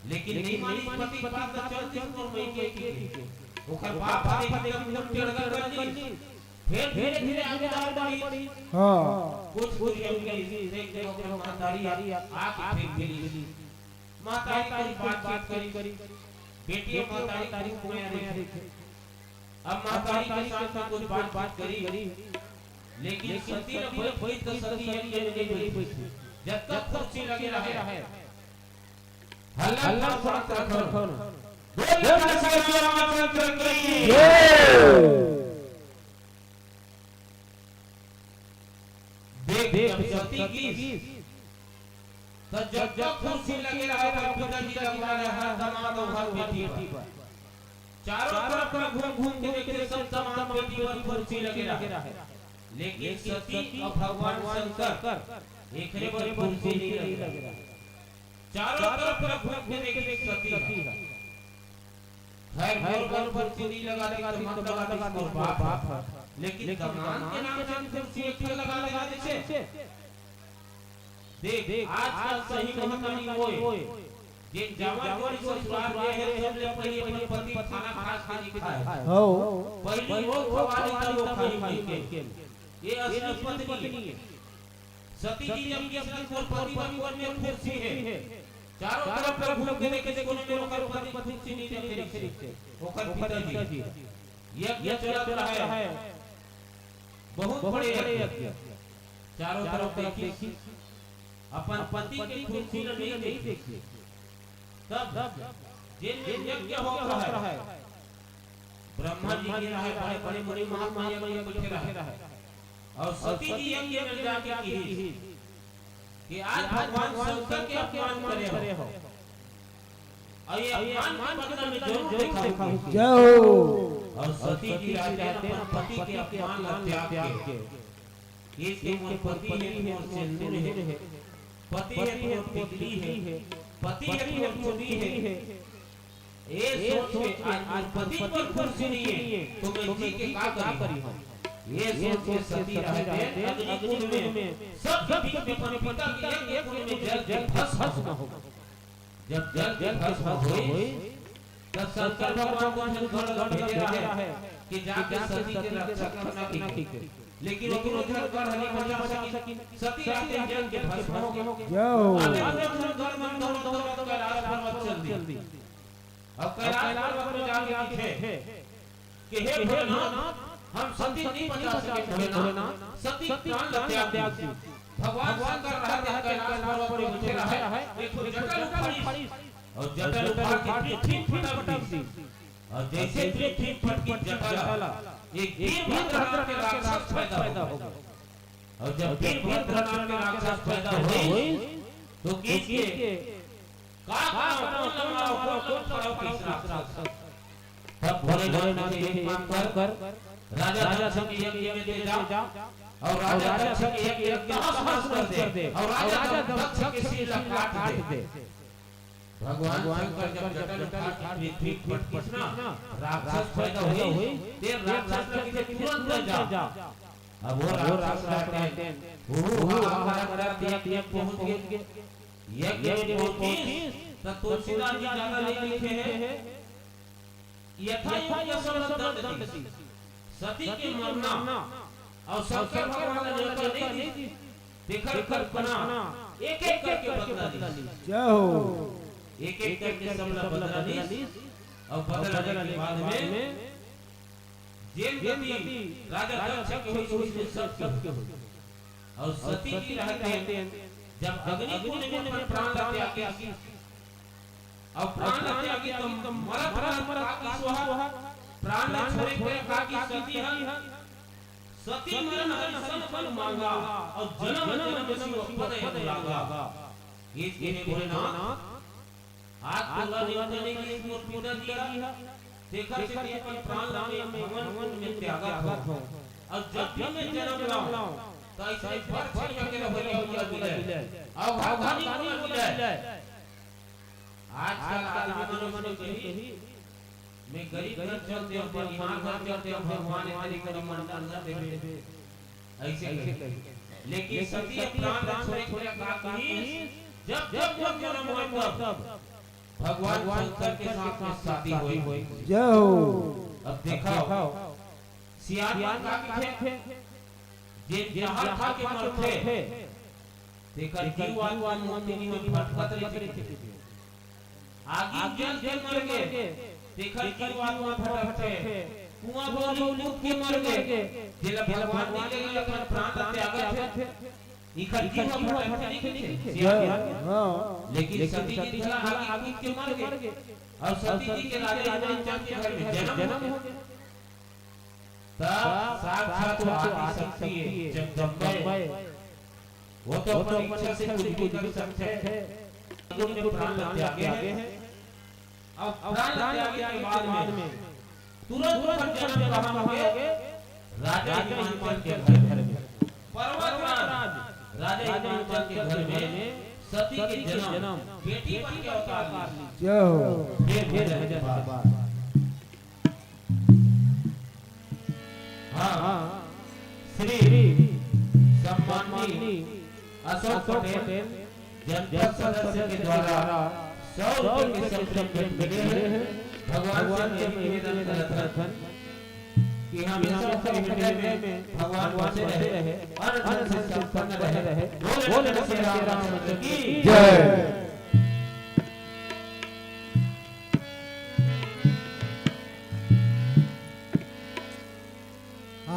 लेकिन नइ मानिस, पति के बात ला चल दिस मोर मइके के। ओकर बाप ह देखिस त मुंह टेढ़ा कर लिस। फेर धीरे-धीरे आगे बढ़िस। हाँ। कुछ दूर जब गिस, देख, देख, ओकर महतारी आके फेर मिलिस। महतारी कुछ बातचीत करिस। बेटी अउ महतारी खूब मया रहिथे। अब महतारी के साथ में कुछ बातचीत करिस, लेकिन सती ल बइठ के सती यज्ञ में नइ बइठिस। जतका कुर्सी लगे रहे, हल्ला मत रखो। बोल रामचंद्र की जय। देख, जब सती गिस, त जतका कुर्सी लगे रहे, ओकर पिताजी लगवा रहे, हर दमाद अउ हर बेटी बर। चारों तरफ में घूम घूम के देखे, सब दमाद बेटी बर कुर्सी लगे रहे। लेकिन सती अउ भगवान शंकर एकरे बर कुर्सी नइ लगे। चारों तरफ घूम के देखिस सती ह। खैर, मोर बर कुर्सी नइ लगा दिस त मत लगा दिस मोर बाप ह। लेकिन दमांद के नाम से कुर्सी एक ठन लगा, लगा देथे। देख, आजकल सही महतारी ओए, जेन जावत जोड़ी ससुराल गे हे, सबले पहिली अपन पति खाना खास के नइ खाय। हौ। पहिली वो खवाही, तब वो खाही कहिके। ये असली पत्नी हे। सती जी जब किसन मोर पति बर कोन में कुर्सी हे, चारों तरफ घूम के देखे, कोनो में ओकर पति कुर्सी नइ रखे। ओकर पिताजी। यज्ञ चलत रहय, बहुत बड़े यज्ञ। चारों तरफ देखिस, अपन पति के कुर्सी ल नइ देखिस। तब जेन में यज्ञ होत रहय, ब्रह्मा जी के रहय, बड़े बड़े मुनि महात्मा यज्ञ में बइठे रहय। अउ सती जी यज्ञ में जाके किहिस कि आज भगवान शंकर के अपमान करे हव, अउ ये अपमान के बदला में जरूर देखहूं। जय हो। अउ सती जी राजा अपन पति के अपमान ला त्याग के, ये तो मोर पति हे, मोर सिंदूर हे, पति हे तो मोर टिकली हे, पति हे तो मोर चुंदी हे। ये सोच के आज मोर पति पर कुर्सी नइ हे, तो मैं जी के का करी हूं? ये सोच के सती रहते अग्निकुंड में, सबके बीच में अपन पिता के यज्ञ कुंड में जल के भस्म हो। जब जल के भस्म होइस, तब शंकर भगवान को झन गढ़ भेजे रहय कि जाके सती के रक्षा करना कहिके। लेकिन ओकरो झन गढ़ नइ बचा सकिन। सती रहते जल के भस्म हो गे। जय हो। अब ओकरो झन गढ़ मन दौड़त दौड़त कैलाश पर्वत चल दी। अब कैलाश पर्वत में जाके कहिथे कि हे भोलेनाथ, हम सती नइ बचा सके भोलेनाथ, सती प्राण ला त्याग दी। भगवान शंकर रहते कैलाश पर्वत में बइठे रहय, एक ठो जटा उखाड़िस, अउ जटा उखाड़ के पृथ्वी फटक दीस। अउ जइसे पृथ्वी फटकी जटा ला, एक वीरभद्र नाम के राक्षस पैदा हो गे। अउ जब वीरभद्र नाम के राक्षस पैदा होइस, तो किहिस के का करंव, कोन ला मारंव, कोन ला पकड़ंव, कइसे राक्षस। तब भोलेनाथ कहिथे, एक काम कर, राजा दक्ष के यज्ञ में तैं जा, अउ राजा दक्ष के यज्ञ तहस नहस कर दे, अउ राजा दक्ष के सिर ला काट दे। भगवान शंकर जब जटा उठा के पृथ्वी फटकिस ना, राक्षस पैदा होइस, तेन राक्षस ला कहिथे तुरंत जा। अब वो राक्षस रहते हैं, वो हाहाकार करत यज्ञ में पहुंच गे। यज्ञ में पहुंचिस, त तुलसीदास जी ज्यादा नइ लिखे हे। यथा योग्य सब दंड दीस। सती के मरना अउ शंकर भगवान ला नेवता नइ दीस, तेखर कल्पना एक एक करके बदला दीस। जय हो। एक एक करके सब ला बदला दीस, अउ बदलने के बाद में जेन गति राजा दक्ष के होइस, ओइसने सबके होइस। अउ सती जी रहते जब अग्निकुंड में अपन प्राण ला त्यागिस, अउ प्राण ला त्यागिस त मरत मरत का किहिस, प्राण ला छोड़े के का किहिस सती ह, सती मरन अइसन बर मांगा, अउ जनम जनम शिव पद अनुरागा। ये हे भोलेनाथ, आज तोला नेवता नइ दिस मोर पिताजी ह, तेखर सेती अपन प्राण ला मैं भगवान कुंड में त्यागत हंव। अउ जब भी मैं जनम लंव, त अइसने बड़ छइहां के रहइया मिलय, अउ अवघानी मोला मिलय। आजकल आदमी मन कही, मैं गरीब घर चल देंव, बनिहार घर चल देंव, भगवान एतनी करी मंडल न देवे। अइसे कही। लेकिन सती प्राण छोड़े के का किहिस, जब जब जब जनम होय तब भगवान शंकर के साथ में शादी होय। जय हो। अब देखव, सियान मन का कहिथे, जेन जहर खा के मरथे, तेकर जीव आत्मा मुंदरी में भटकत रहिथे। आगी जल के मर गे, तेखर जीव आत्मा भटकथे। कुआं बावली कूद के मर गे, जेला भगवान नइ ले गे, अपन प्राण ला त्यागत हे। इखर जीव ह भटकथे नइ कहिथे, सियान मन। हां। लेकिन सती जी तेला आगी कूद के मर गे। अउ सती जी के राजा हिमांचल के घर में जनम हो गे। तब साक्षात वो आदि शक्ति हे, जगदम्बे। वो तो अपन इच्छा से कुछ भी कर सकथे। उन्होंने प्राण त्यागे हे। अब प्राण त्यागे के बाद में तुरंत ओकर जनम कहां होगे? राजा हिमांचल के घर में, पर्वतराज राजा हिमांचल के घर में सती के जन्म, बेटी बन के अवतार ली। जय हो। हे भैरव बाबा। हाँ, श्री सम्माननीय अशोक पटेल, जनपद सदस्य के द्वारा सौ रुपये के सेल्फ हेल्प किट मिले हैं। भगवान से हम यही निवेदन करत हन कि हमेशा उनके हृदय में भगवान बसे रहे, अन्न धन से संपन्न रहे। बोले नमः श्री रामचंद्र की जय।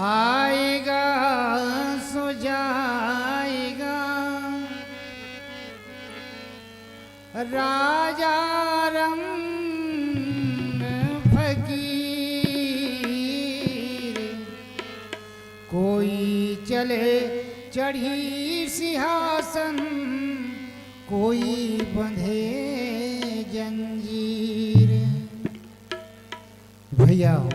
आएगा सो जाएगा, राजा रंग फकीर। कोई चले चढ़ी सिंहासन, कोई बंधे जंजीर। भैया हो,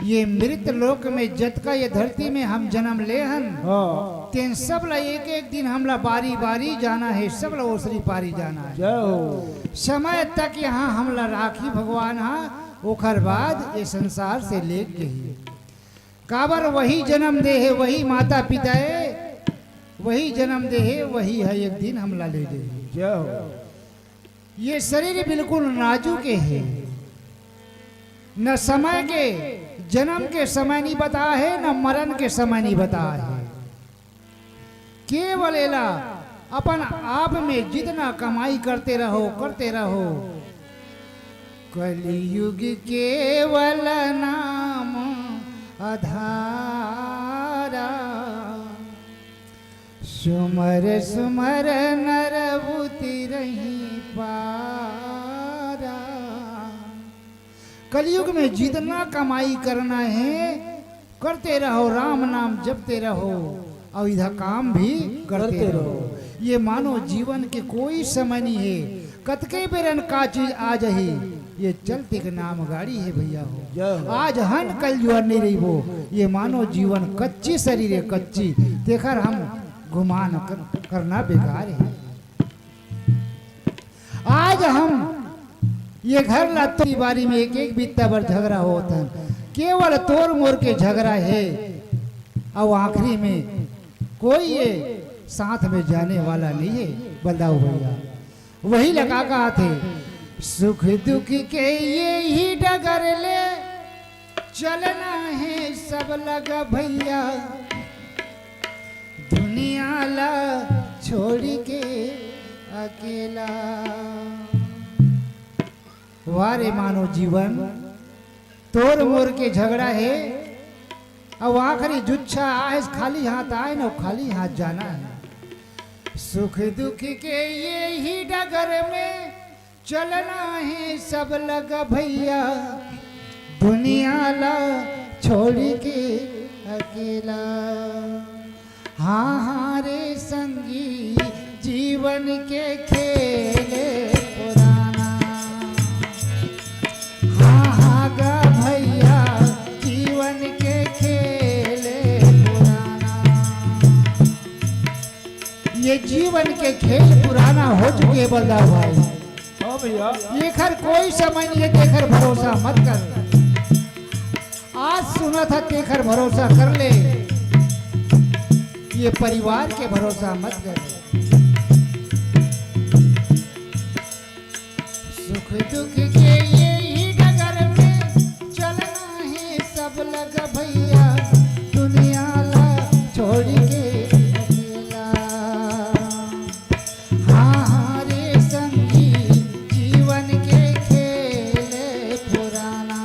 ये मृत लोक में जतका ये धरती में हम जन्म ले हन, हाँ। तेन सब ला एक एक दिन हमला बारी बारी जाना है, सब ला ओसरी पारी जाना है। जय हो। समय तक यहाँ हमला राखी भगवान हा, ओखर बाद ये संसार से लेग गही। काबर वही जन्म दे हे, वही माता पिता हे, वही जन्म दे हे, वही है एक दिन हमला ले जाही। जय हो। ये शरीर बिल्कुल नाजुक हे, न समय के, जन्म के समय नहीं बता हे, न मरण के समय नहीं बता हे। केवल एला अपन आप में जितना कमाई करते रहो, करते रहो। कलयुग केवल नाम आधारा, सुमर सुमर नर उतरहि पारा। कलयुग में जितना कमाई करना है, करते रहो, राम नाम जपते रहो, अउ इधर काम भी करते करते रहो। रहो। ये मानव जीवन के कोई समय नहीं है, कतके बेरन का चीज आ जाही। ये चलते के नाम गाड़ी है भैया हो। जय हो। आज हन कल जुआर नहीं रहिबो, ये मानव जीवन कच्ची शरीर है, कच्ची, तेखर हम गुमान कर, करना बेकार है। आज हम ये घर ला तो बारी में एक एक बित्ता बर झगड़ा होत हन, केवल तोर मोर के झगड़ा है, अउ आखिरी में कोई ये साथ में जाने वाला नहीं है। बलदाऊ भैया वही लगा कहा थे, सुख दुख के ये ही डगर ले चलना है सब लग भैया, दुनिया ला छोड़ के अकेला। वाह रे मानव जीवन, तोर मोर के झगड़ा है, अब आखिरी जुच्छा आए, खाली हाथ आए ना, खाली हाथ जाना है। सुख दुख के ये ही डगर में चलना है सब लग भैया, दुनिया ला छोड़ के अकेला। हाँ हाँ रे संगी, जीवन के खेल पुराना। हाँ हाँ गा भैया, जीवन के खेल पुराना। ये जीवन के खेल पुराना हो चुके हैं बलदाऊ भाई। हाँ भैया। एखर कोई समय नहीं है, तेखर भरोसा मत कर। आज सुना था, तेखर भरोसा कर ले, ये परिवार के भरोसा मत कर। सुख दुख के ये ही डगर में चलना है सब लग भैया, दुनिया ला छोड़ के अकेला। हाँ हाँ रे संगी, जीवन के खेल पुराना।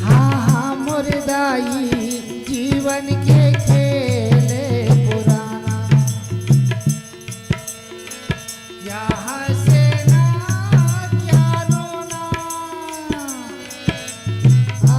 हाँ हाँ मोर दाई, जीवन के खेल पुराना। क्या हंसना, क्या रोना। आ,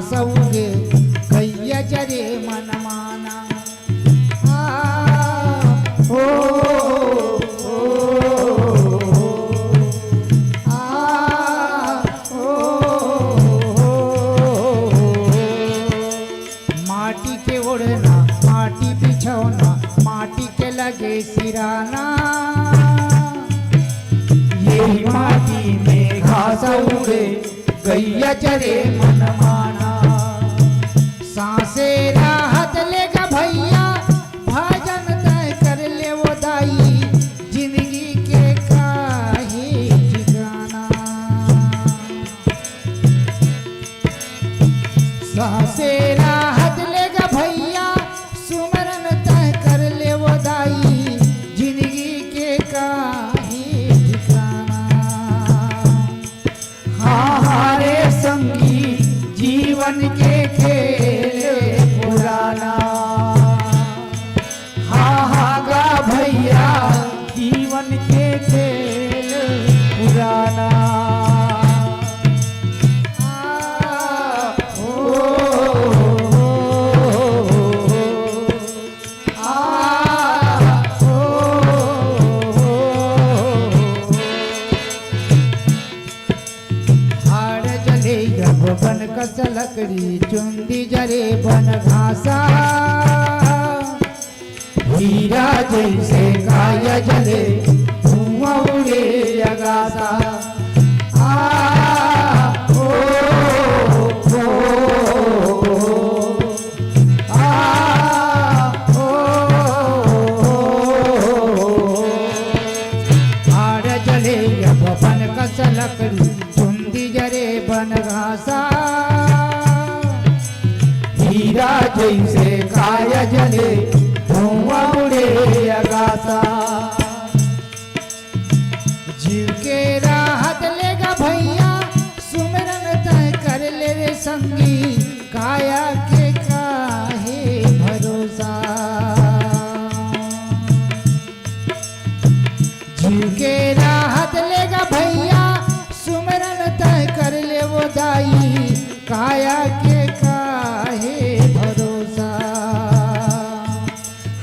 संगे गैया चरे मन माना। आ, ओ, ओ, आ, ओ, ओ, माटी के ओढ़ना, माटी बिछौना, माटी के लगे सिराना। यही माटी में घास उगे, गैया चरे मन माना। सांसे राहत लेगा भैया, भजन तय कर ले वो दाई, जिंदगी के काहे ठिकाना। सांसे राहत लेगा भैया, सुमरन तय कर ले वो दाई, जिंदगी के काहे ठिकाना। हाँ हाँ रे संगी, जीवन के खेल पुराना। हाँ हाँ गा भैया, जीवन के खेल पुराना। आ, ओ, ओ, ओ, ओ, आ, ओ, ओ, ओ, ओ। हाड़ जले अब बन कस लकड़ी, चुंदी जरे बन घासा। हीरा जैसे काया जले, धुआं उड़े अगासा। आ, ओ, ओ, ओ, आ, ओ, ओ, ओ, ओ। हाड़ जले अब बन कस लकड़ी, चुंदी जरे बन घासा। हीरा जैसे काया जले, धुआं उड़े अगासा। जीव के राहत लेगा भैया, सुमरन तय कर ले रे संगी, काया के काहे भरोसा। जीव के राहत लेगा भैया, सुमरन तय कर ले वो दाई, काया के काहे भरोसा।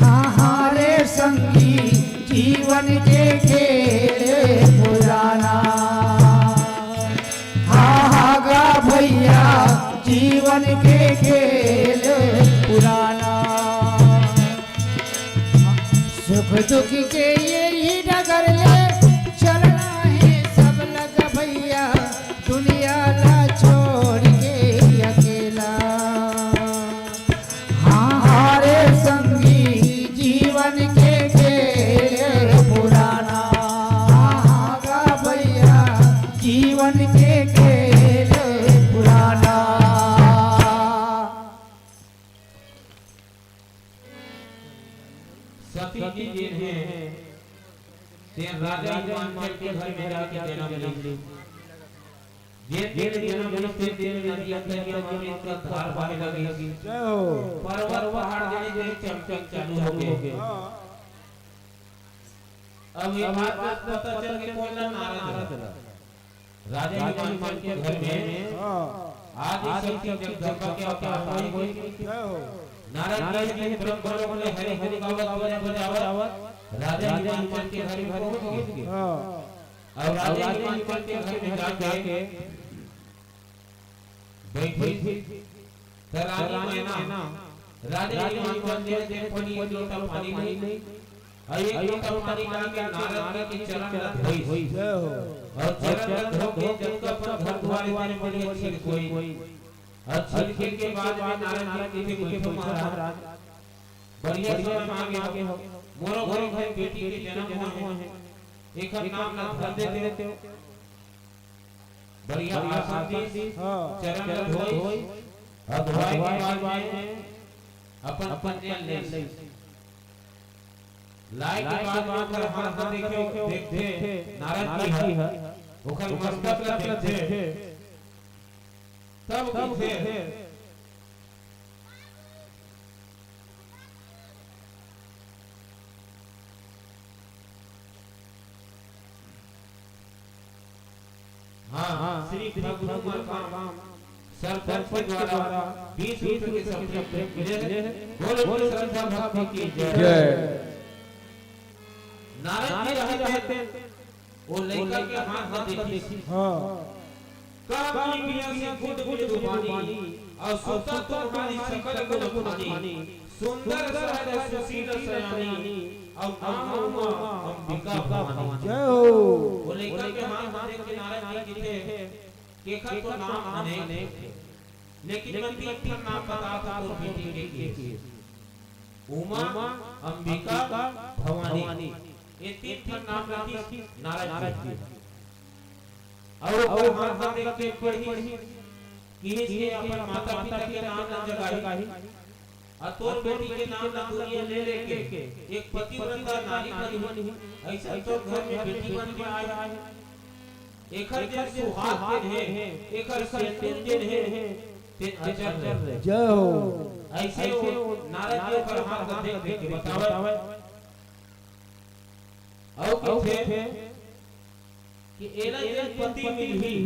हाँ हाँ रे संगी, जीवन के खेल पुराना। हाँ हाँ गा भैया, जीवन के खेल पुराना। सुख दुख के यही डगर ले चलना है सब लग भैया, दुनिया ला छोड़ के अकेला। हाँ हाँ रे संगी, जीवन के खेल पुराना। हाँ हाँ गा भैया, जीवन के खेल पुराना। सती जी जेन हे, तेन राजा हिमांचल के घर में जाके जनम लीस। जेन दिन जनम लीस, तेन दिन नदिया तरिया म अमृत के धार बहे लगिस। जय हो। पर्वत पहाड़ जनी जनी चमके चालू हो गे। हाँ। अब ये बात पता चल के कोन ला? नारद ला। राजा हिमांचल के घर में हाँ। आदि शक्ति जगदम्बा के अवतार होई। जय हो। नारद जी ने ब्रह्म लोक में हरि हरि गावत, बाजा बजावत राजा हिमांचल के घर में पहुंच गे। हाँ। अब राजा हिमांचल के घर में जाके बैठी। त रानी मैना राजा हिमांचल के पनी एक लोटा पानी ली। अउ एक लोटा पानी लाके नारद जी के चरण ला धोइस। जय हो। अउ चरण ला धो के जतका अपन घर दुआर हे तेन बढ़िया छिड़कोई। अउ छिड़के के बाद में नारद जी कहिथे, "बैठो महाराज, बढ़िया समय मांगे हो। मोरो घरे बेटी के जनम होए हे। एकर नाम ला धर देते हो।" बढ़िया आसन दीस, हाँ। चरण ला धोइस, अउ धोए के बाद में अपन, अपन चरण लेइस। लाए के बाद में ओकर हाथ ला देखे, देखथे नारद जी ह, ओकर मस्तक ला देखथे, तब कहिथे, हाँ, श्री भगवान राम, सरपंच के द्वारा बीस रुपए के सप्रेम भेंट मिले हे। बोलो श्रद्धा भक्ति की जय। जय। नारद जी रहते वो लइका के हाथ में देखी। हाँ। कहा कि बिया से गुद गुद जुबानी, और सुता तो नारी सकल गुण खानी, सुंदर सहज सुशील सयानी, और नाम उमा अंबिका भवानी। जय हो। वो लइका के हाथ में देख के नारद जी कथे, केखर तो नाम अनेक हे, लेकिन मैं तीन ठन नाम बता दूं तोर बेटी के, के। उमा, अंबिका, भवानी, ये तीन ठन नाम रखिस नारद जी। और ओकर हाथ में देख के पढ़िस, किहिस के अपन माता पिता के नाम ला जगाही, और तोर बेटी के नाम ला दुनिया ले लेके एक पतिव्रता नारी बनही, ऐसा तोर घर में बेटी बन के आए। एकर जेन सुहाग जेन हे, एकर सेंदूर जेन हे, तेन अचल रहे। जय हो। ऐसे वो नारद जी ओकर हाथ ला देख देख के बतावे। अउ कथे कि एला जेन पति मिलही,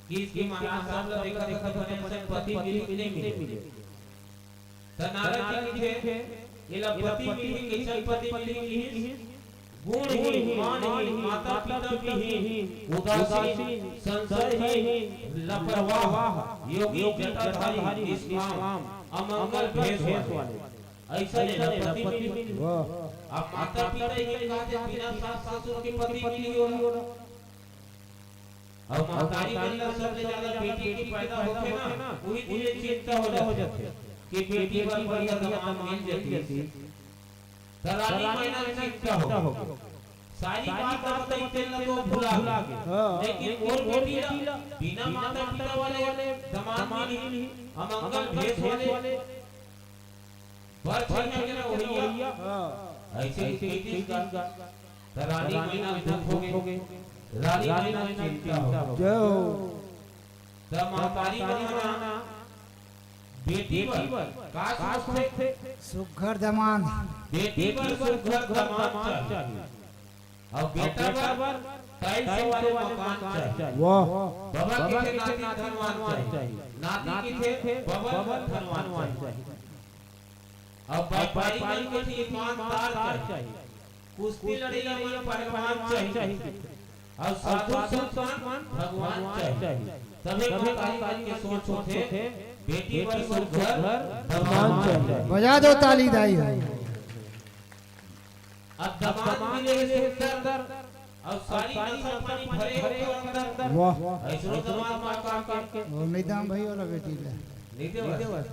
कि इसके महाराज साहब ला देखा देखा बने से पति मिलही कि नहीं मिले। त नारद जी कथे, एला पति मिलही, कइसन पति मिलही किहिस? गुणहीन, मानहीन, माता पिता विहीन, उदासीन, संशयहीन, लापरवाह, योगी जटाधारी, निष्काम, अमंगल भेष वाले। अइसन एला पति मिलही। वाह। अब माता पिता ही कहते बिना सास ससुर के पति मिलही ओला। अउ महतारी मन ला सबले ज्यादा बेटी के पैदा होथे ना, उही दिन ले चिंता हो जाथे कि बेटी बर बढ़िया दमाद मिल जतिस। त रानी मैना ल चिंता हो गे। सारी बात ला बताई, तेन ला तो भुला गे। हाँ। लेकिन मोर बेटी ला बिना माता पिता वाले दमाद मिलही, अमंगल भेष वाले। बर छइहां के ना होइया। हाँ। अइसे ही कहि दिस गा। त रानी मैना दुख हो गे। रानी मैना चिंता हो गे। जय हो। त महतारी मन ह ना बेटी बर का सोचथे? सुघर दमाद। बेटी बर सुघर दमाद चाही। अउ बेटा बर टाइल्स वाले मकान चाही। वाह। बाबा कथे नाती धनवान चाही, नाती कथे बाबा धनवान चाही। अउ व्यापारी मन कथे ईमानदार चाही, कुश्ती लड़इया मन पहलवान चाही, अउ साधु संत मन भगवान चाही। तभे महतारी मन के सोच होथे, बेटी बर सुघर दमाद चाही। बजा दो ताली दाई हो। अब दमाद मिले हे सुंदर, अउ सारी नशा पानी भरे हे ओकर अंदर। वाह। अइसनो दमाद मा का के। वो निदान भाई वाला बेटी ले। नहीं देवस।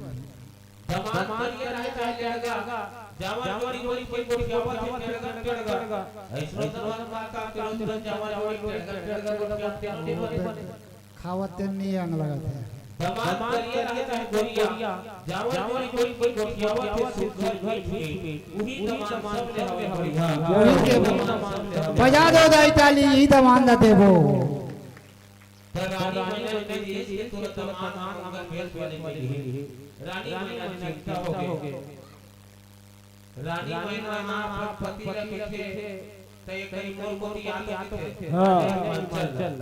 दमाद करिया रहे चाहे लड़का, जावल जोड़ी जोड़ी कोई गोठियावत हे टेड़गा टेड़गा। अइसनो दमाद मा का के, जावल जोड़ी टेड़गा टेड़गा गोठियावत हे। खावत तेन नहीं अंग लगत हे। दमाद करिया रहे चाहे गोरिया, जावल जोड़ी कोई कोई गोठियावत हे सुघर मीठ मीठ, उही दमाद सबले हवे बढ़िया। उही के बजा दो दाई ताली, इही दमाद ला देबो। त रानी मैना के देश के तुरंत दमाद अंगन भेष वाले मिलही। रानी मैना चिंता हो गे। रानी मैना ह अपन पति ला कथे, त एक घरी मोर कोती आ तो कथे, हाँ। "अरे, हम चल।"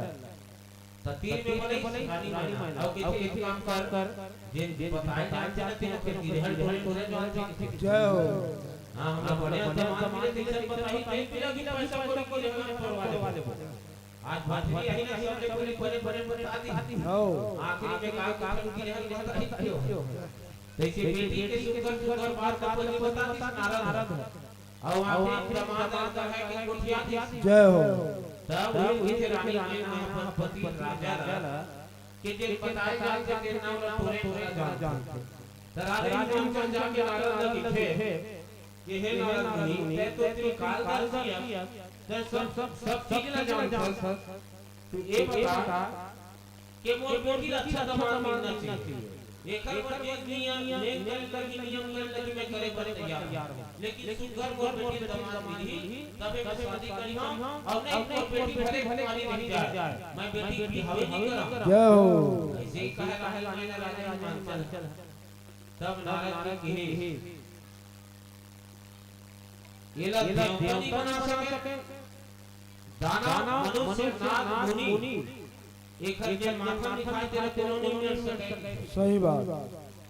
त तीर में बोले, "रानी मैना, अउ कथे, एक काम कर, जेन बताए जान जान तेन ओकर गिरहन ढोरे ढोरे जान जान।" जय हो। हाँ, हमला बड़े दमाद मिले, तइसन बताही, तइसन मिला कि पैसा कौड़ी गिरहन ढोरवा देबो। आज भोजपुरी आही ना, सबले पहले बने बने बता दी। हो। आखिरी में का का की रहल बता दी क्यों? तइसे बेटी के सुघर सुघर बात अपन बता दी नारद। अउ आखिरी में दमाद आता है कि गोठिया दी। जय हो। तब वही उठे रानी मैना अपन पति राजा ला, कि जे बताए जाथे तेन नाम ला टोरे टोरे जानथे। त राजा जी मन जाके नारद ला कथे, कि हे नारद मुनि, तैं तो त्रिकालदर्शी अस, तैं सब, सब, सब चीज ला जानथस। तू ये बता के मोर बेटी ला अच्छा दमाद मिलना चाहिए। एकर बर जे नियम, नेम करे लगी, नियम करे लगी मैं करे बर तैयार हूँ। लेकिन सुघर मोर बेटी ला दमाद मिलही, तभे मैं शादी करिहूँ, अउ नहीं मोर बेटी भले कुंवारी रह जाए, मैं बेटी बिहावे नहीं करहूँ। जय हो। अइसे ही कहे रहे राजा हिमांचल। तब नारद जी कहे, एला देवता नहीं बना सके, दानव, मनुष्य, नाग, मुनि, एखर जेन माथा दिखाय तेला कोनो नइ मेर सकय। सही बात।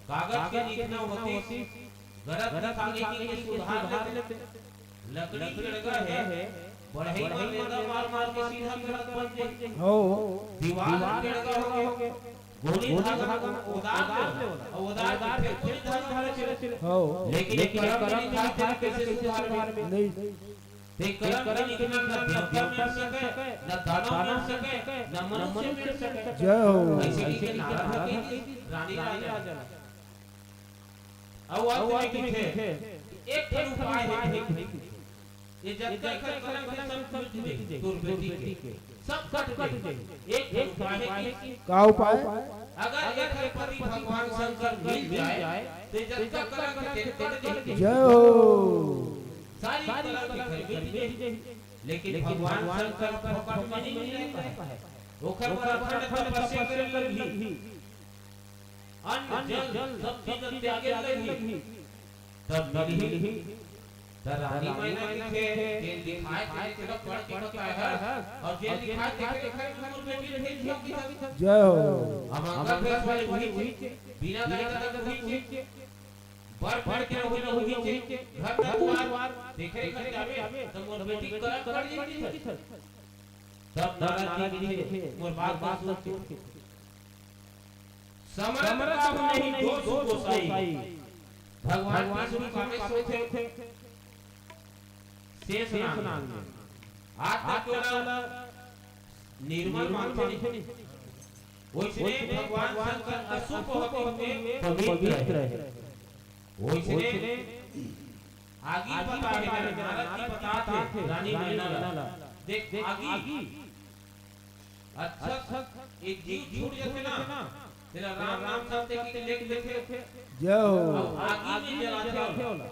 कागज के लिखना होतिस, गलत लिखा गे कि सुधार लेते। लकड़ी टेड़गा हे, बढ़ई म रेंगा मार मार के सीधा गलत बन जाही। हो। दीवाल टेड़गा होगे, गोली धागा उतार ले, अउ उतार के फेर गोली धागा धरे चले। हो। लेकिन एक कलम के लिखा तेला कइसे सुधारबे? नहीं। ते कलम के लिखना न देवता मेर सकय, न दानव मेर सकय, न मनुष्य मेर सकय। जय हो। अइसे कहिके नारद ह कहि दिस, रानी राजा ला। अउ अंत में कहिथे, एक ठन उपाय हे भाई। ये जतका एखर कलंक हे, सब मिट जाही तोर बेटी के, सब कट जाही। एक ठन उपाय हे कि का उपाय? अगर एखर पति भगवान शंकर मिल जाय, त जतका कलंक हे, ते कट जाही। जय हो। सारी कलंक एखर मिट जाही। लेकिन भगवान शंकर फोकट में नइ मिले पाए। ओखर बर अखंड तपस्या करे लगही। अन्न, जल, सब चीज ल त्यागे लगही। तब मिलही। त रानी मैना लिखे, जेन लिखाय तेला पढ़ के बताय हस, अउ जेन लिखाय तेखर, तेखर मोर बेटी ल भेज दिया कि जय हो। हम अंगद भेष वाले उही चे, बिना दाई ददा के उही चे, बर पेड़ के उही, उही चे, घर दुआर, तेखर घर जाबे, त मोर बेटी कलंक कट जाही। तब नारद जी कहिथे, मोर बात ला सुन के। समरथ काहू नहीं दोष गोसाई। भगवान विष्णु कामे सोथे शेष नाग में। आज तक ओला निर्मल मानथे नहीं। वइसने भगवान शंकर अशुभ होते हुए पवित्र हे। वइसने आगी पता हे, नारद जी बतात हे रानी मैना ला। देख, आगी अच्छा, एक जीव छूट जाथे ना, तेला राम नाम शब्द के लेख देथे। जय हो। अउ आगी में जलाथे ओला।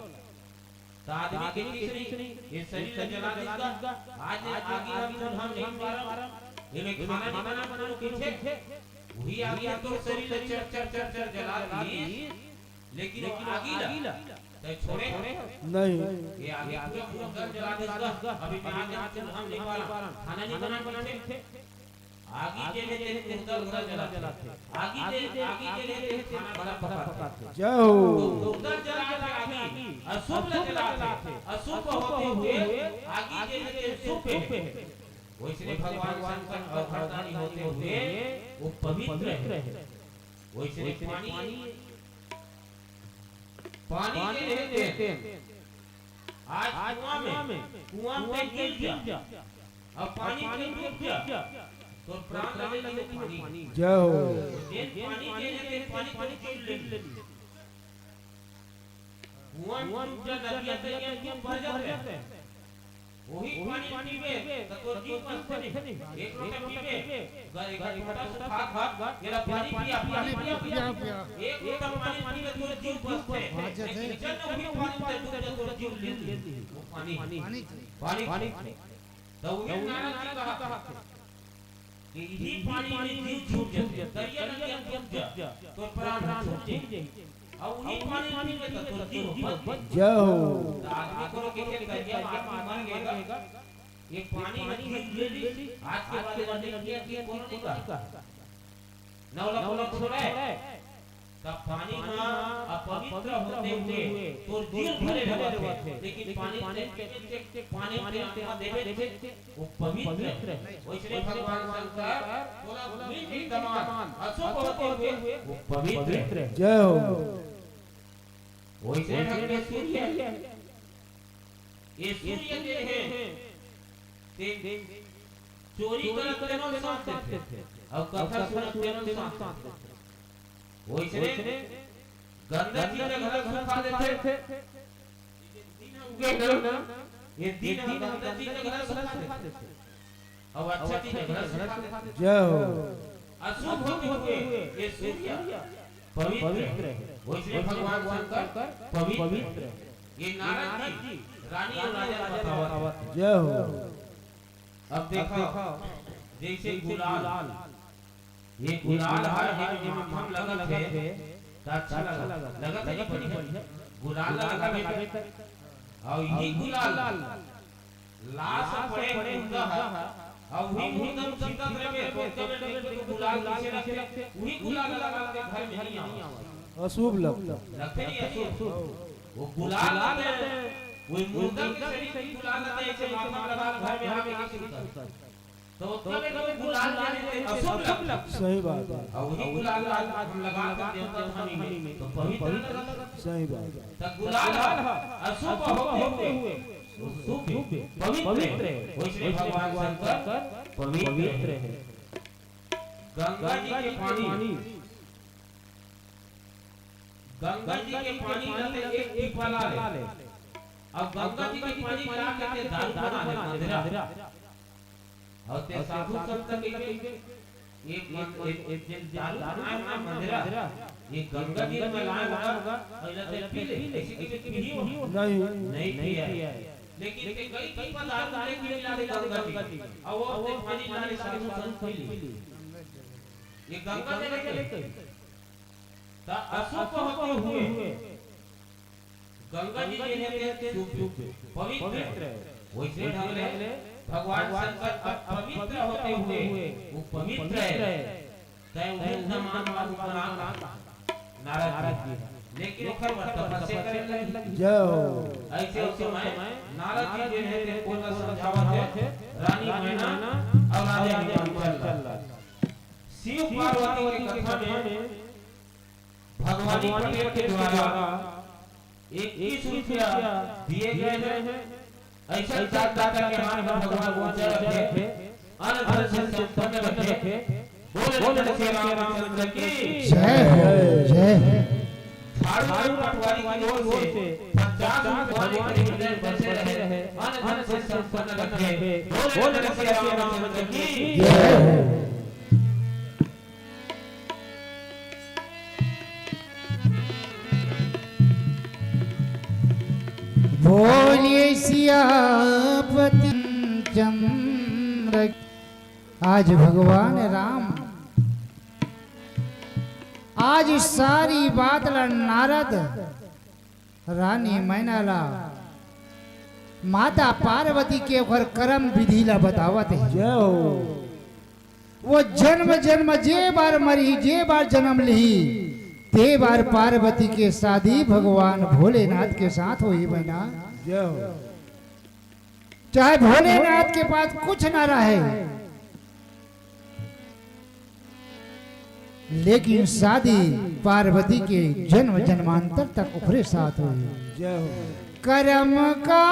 त आदमी के किसनी, ये शरीर ला जला दिस गा। आज आगी हम चूल्हा में नहीं बारम, ये में खाना नहीं बनाम कोनो कहिथे, उही आगी ह तोर शरीर ला चर, चर, चर, चर जला दिस। लेकिन वो आगी ला तैं छोड़े हस? नहीं। ये आगी पूरा, पूरा घर जला देस गा। अभी मैं आज हम चूल्हा में नहीं बारम, खाना नहीं बनाम कहिथे। आगी जले ते मुर्दा, मुर्दा जलाथे। आगी जले, आगी जले ते खाना, खाना पकाथे। जय हो। तो मुर्दा जलाथे आगी, अशुभ ला जलाथे, अशुभ होते हुए आगी जले ते शुभ हे। वइसने भगवान शंकर अवघड़दानी होते हुए वो पवित्र हे। वइसने पानी पानी के रहते हैं। आज कुआं में, कुआं में गिर जा, अब पानी में डूब जा, तो प्राण ले लेते पानी। जय हो। जेन पानी के रहते हैं, पानी को जीव ले ले। कुआं में डूब जा, नदिया दरिया में भर जाते हैं। वही पानी पीबे, त तोर जीव बचथे नहीं। एक लोटा पीबे, ग-, एक लोटा से भात, भात, एला पानी पिया, पानी पिया, पिया। एक लोटा पानी पीबे, तोर जीव बचथे। लेकिन जब वही पानी में डूब जा, तोर जीव ले ली। वो पानी, पानी, पानी। त वही नारद जी कहा, कि इही पानी में जीव छूट जाथे, दरिया नदिया में डूब जा, तोर प्राण छूट जाही। अउ उही पानी पीबे त तोर जीव बच जाही। जय हो। त आदमी कोनो कहिथे दरिया में आदमी मर गे गा, ये पानी में जीव ले ली, आज के बाद नदी नदिया के कोनो नहीं कहा। न ओला कोनो छोड़े। तब पानी ह अपवित्र होते हुए तोर जीव भले रहथे, लेकिन पानी ते, पानी ते आत्मा देवे ते वो पवित्र हे। वइसने भगवान शंकर तोला मीठ मीठ दमान अशुभ होते हुए वो पवित्र हे। जय हो। वइसने ढंग के सूर्य हे। ये सूर्य जे हे, ते चोरी करत तेनो ल साथ देथे, अउ कथा सुनत तेनो ल साथ देथे। वइसने गंदा चीज ला घला सुखा देथे। ये दिन ह गंदा चीज ला घला सुखा देथे। अउ अच्छा चीज ला घला सुखा देथे। जय हो। अशुभ होते हुए ये सूर्य पवित्र हे। वइसने भगवान शंकर पवित्र हे। ये नारद जी रानी अउ राजा बतावत हे। जय हो। अब देखो, जैसे गुलाल, ये गुलाल ह, ये माथा म लगत हे, त अच्छा लगत, लगत हे नहीं बढ़िया। गुलाल लगाबे त, अउ इही गुलाल लाश पड़े मुर्दा ह, अउ उही मुर्दा म चलत रहिबे, तो ओतका बेर देखबे तो गुलाल कइसे लगथे, उही गुलाल लगा के घर में नइ आवय। अशुभ लगथे। लगथे नहीं अशुभ। वो गुलाल लगथे, वही मुर्दा के शरीर के गुलाल लगथे, ऐसे माथा में लगा के घर में आके नहीं सुतय। तो ओतका बेर तो गुलाल जाने से अशुभ लगथे। सही बात है। अउ उही गुलाल ला हम लगा के देवता थानी में, तो पवित्र लगथे। सही बात है। त गुलाल ह अशुभ होते हुए शुभ, पवित्र हे। वइसने भगवान शंकर पवित्र हे। गंगा जी के पानी, गंगा जी के पानी ला ते एक टीपा ला ले। अब गंगा जी के पानी ला के ते दारू बना ले, मदिरा। अउ ते साधु संत कहिबे, ये मन-, ये, ये जेन दारू बनाए हे ना मदिरा, ये गंगा जी में लाए होगा, अउ एला ते पी ले, ऐसे कहिबे पीही हो? नहीं। नहीं पिए। लेकिन ते कई टीपा दारू लेके मिला दे गंगा जी, अउ वो ते पानी ला ले साधु संत पी ले। ये गंगा जी लेके त अशुभ होते हुए गंगा जी जे हे ते शुभ, पवित्र हे। वइसे ढंग ले भगवान शंकर अपवित्र होते हुए वो पवित्र हे। तय उही समान बाबू बना नारद जी। लेकिन ओकर बर तपस्या करे लगिस। जय हो। अइसे ओ समय नारद जी जे हे ते कोन ला समझावत हे, रानी मैना अउ राजा हिमांचल ला। शिव पार्वती के कथा में भगवानी पटेल के द्वारा इक्कीस रुपया दिए गए हैं। ऐसा दाता के हाथ में भगवान ऊंचा रखे, अन धन से संपन्न रखे। बोले बोले श्री रामचंद्र की जय हो, जय हो। झाड़ू पटवारी की ओर से पचास रुपये भगवान के हृदय बसे रहे, अन धन से संपन्न रखे। बोले बोले श्री रामचंद्र की जय हो। बोलिए सियापति चंद्र। आज भगवान राम, आज सारी बात ला नारद, रानी मैना ला, माता पार्वती के ओकर कर्म विधि ला बतावत हे। जय हो। वो जन्म जन्म जे बार मरही, जे बार जन्म लिही, ते बार पार्वती के शादी भगवान भोलेनाथ के साथ होही बहिना। जय हो। चाहे भोलेनाथ के पास कुछ ना रहे, लेकिन शादी पार्वती के जन्म जन्मांतर तक ओकरे साथ होही। जय हो। कर्म का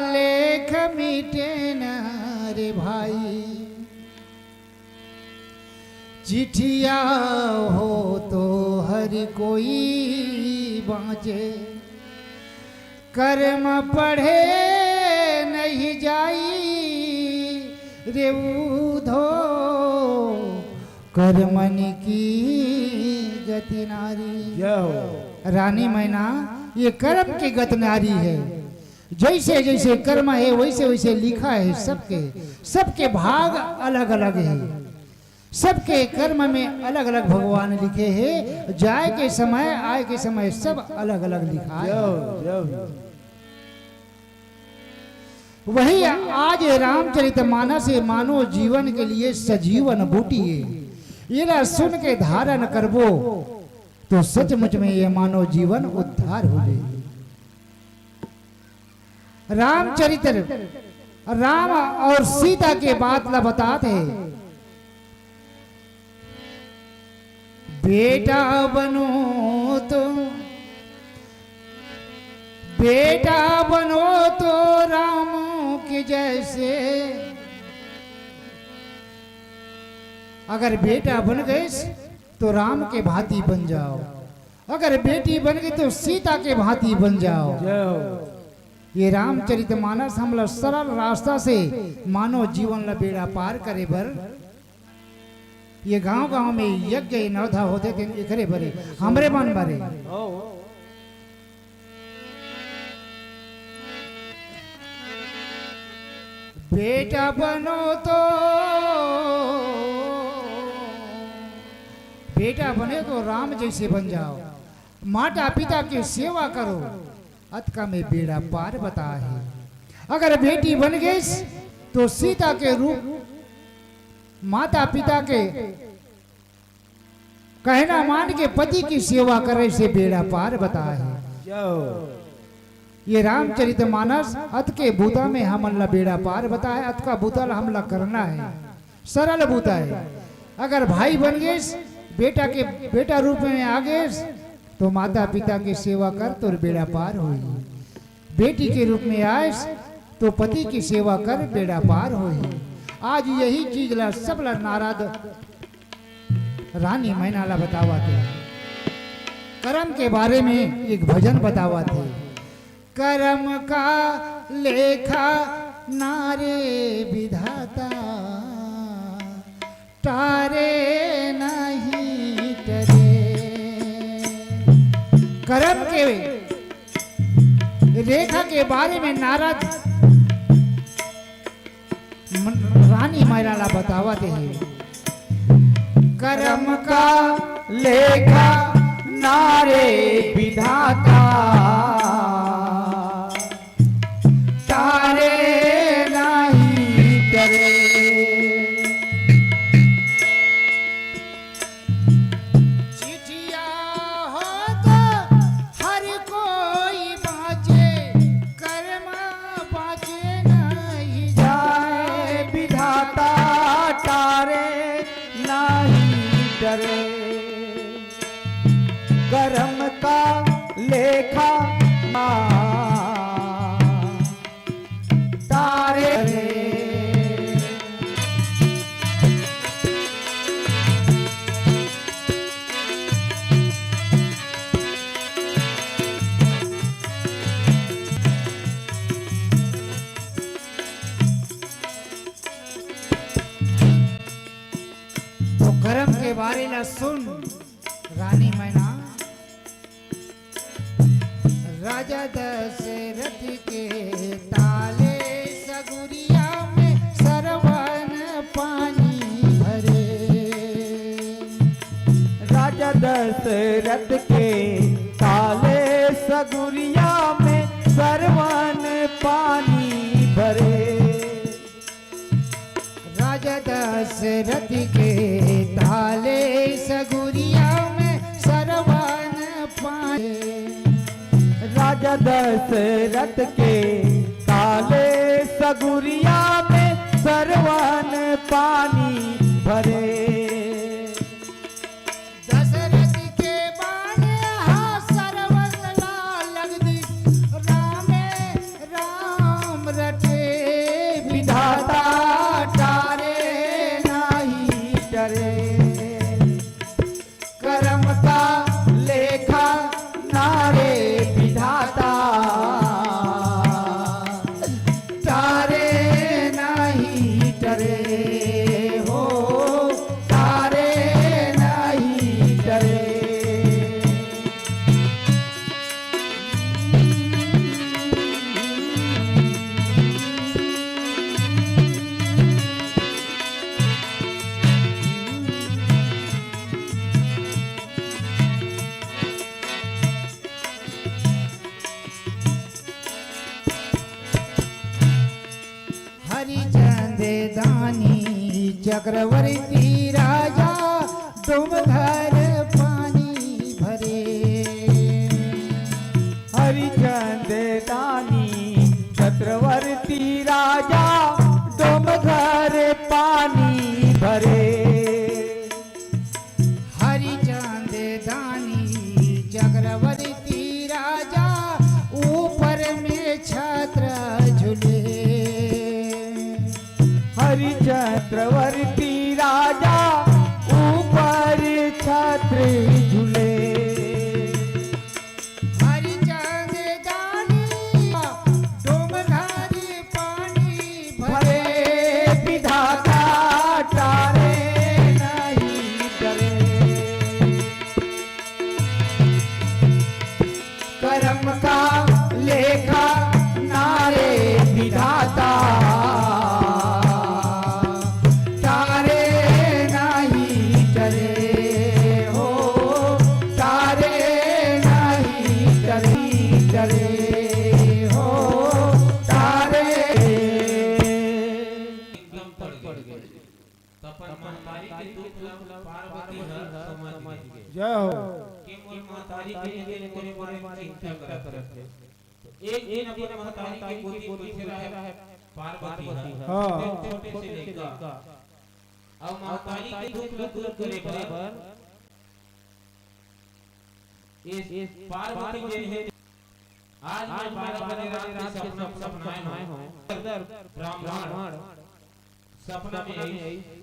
लेख मिटे न रे भाई, चिट्ठिया हो तो हर कोई बाँचे। कर्म पढ़े नहीं जाई रे उधो, कर्मन की गति नारी। जय हो। रानी मैना, ये कर्म की गति नारी है। जैसे जैसे कर्म है, वैसे वैसे लिखा है सबके, सबके भाग अलग अलग है। सबके कर्म में अलग-अलग भगवान लिखे हे, जाए के समय, आए के समय सब अलग-अलग लिखाए। जय हो, जय हो। वही आज रामचरित मानस ये मानव जीवन के लिए सजीवन बूटी हे। एला सुन के धारण करबो तो सचमुच में ये मानव जीवन उद्धार हो जाए। रामचरित्र, राम और सीता के बात ला बतात हे। बेटा बनो तो, बेटा बनो तो राम के जैसे। अगर बेटा बन गए तो राम के भांति बन जाओ, अगर बेटी बन गई तो सीता के भांति बन जाओ। जय हो। ये रामचरित मानस हमला सरल रास्ता से मानव जीवन ला बेड़ा पार करे बर, ये गांव गांव में यज्ञ नवधा होथे तेन एकरे बरे, हमरे मन बरे। बेटा बनो तो, बेटा बने तो राम जैसे बन जाओ, माता पिता की सेवा करो, अतका में बेड़ा पार बता हे। अगर बेटी बन गईस तो सीता के रूप माता पिता के कहना मान के पति की सेवा करे से बेड़ा पार बताए हे। ये रामचरित मानस अतके बूता में हमन ला बेड़ा पार बताए, अतका बूता ला हमला करना हे, सरल बूता हे। अगर भाई बन गेस, बेटा के, बेटा रूप में आ गेस, तो माता पिता के सेवा कर, तोर बेड़ा पार होई। बेटी के रूप में आयस, तो पति की सेवा कर, बेड़ा पार होई। आज यही चीज ला सब ला नारद रानी मैना ला बतावत हे। करम के बारे में एक भजन बतावत हे। करम का लेखा नारे विधाता, टारे नहीं टरे। करम के रेखा के बारे में नारद मन-, रानी मैना ला बतावत हे। करम का लेखा नारे विधाता, टारे नहीं टरे। चिट्ठिया होत हर कोई बाँचे, करम बाँचे नहीं जाए। विधाता टारे नहीं टरे, करम का लेखा मा तारे रे। तो करम के बारे ला सुन रानी मैना। राजा दशरथ के ताले सगुरिया में सरवन पानी भरे। राजा दशरथ के ताले सगुरिया में सरवन पानी भरे। राजा दशरथ के ताले सगुरिया में सरवन पाए। राजा दशरथ के ताले सगुरिया में सरवन पानी भरे। दशरथ के बाने हा सरवन ला लगदी, रामे राम रटे विधाता, टारे नाही टरे। करम का लेखा नारे विधाता, टारे नाही टरे हो, टारे नाही टरे। हरिचंद दानी चक्रवर्ती राजा, डोम घर पानी भरे। हरिचंद दानी चक्रवर्ती राजा, डोम घर पानी भरे। हरिचंद दानी चक्रवर्ती राजा, ऊपर में छत्र झूले। हरि चक्रवर्ती राजा, ऊपर छत्र झूले। हरिचंद दानी डोम घर पानी भरे। भरे विधाता टारे नहीं टरे। करम का लेखा नारे विधाता, टारे पार्वती ह समझ गे। जय हो। कि मोर महतारी के लिए मोरे बारे में चिंता करत हे। तो एक दिन अपन महतारी के गोदी बइठे रहे पार्वती ह। हाँ। एक छोटे से लइका। अब महतारी के दुख ल दूर करे बर इस पार्वती जी ने आज मैं बारह बजे रात के सपना, सपना आए हूँ। ब्राह्मण सपना में आई।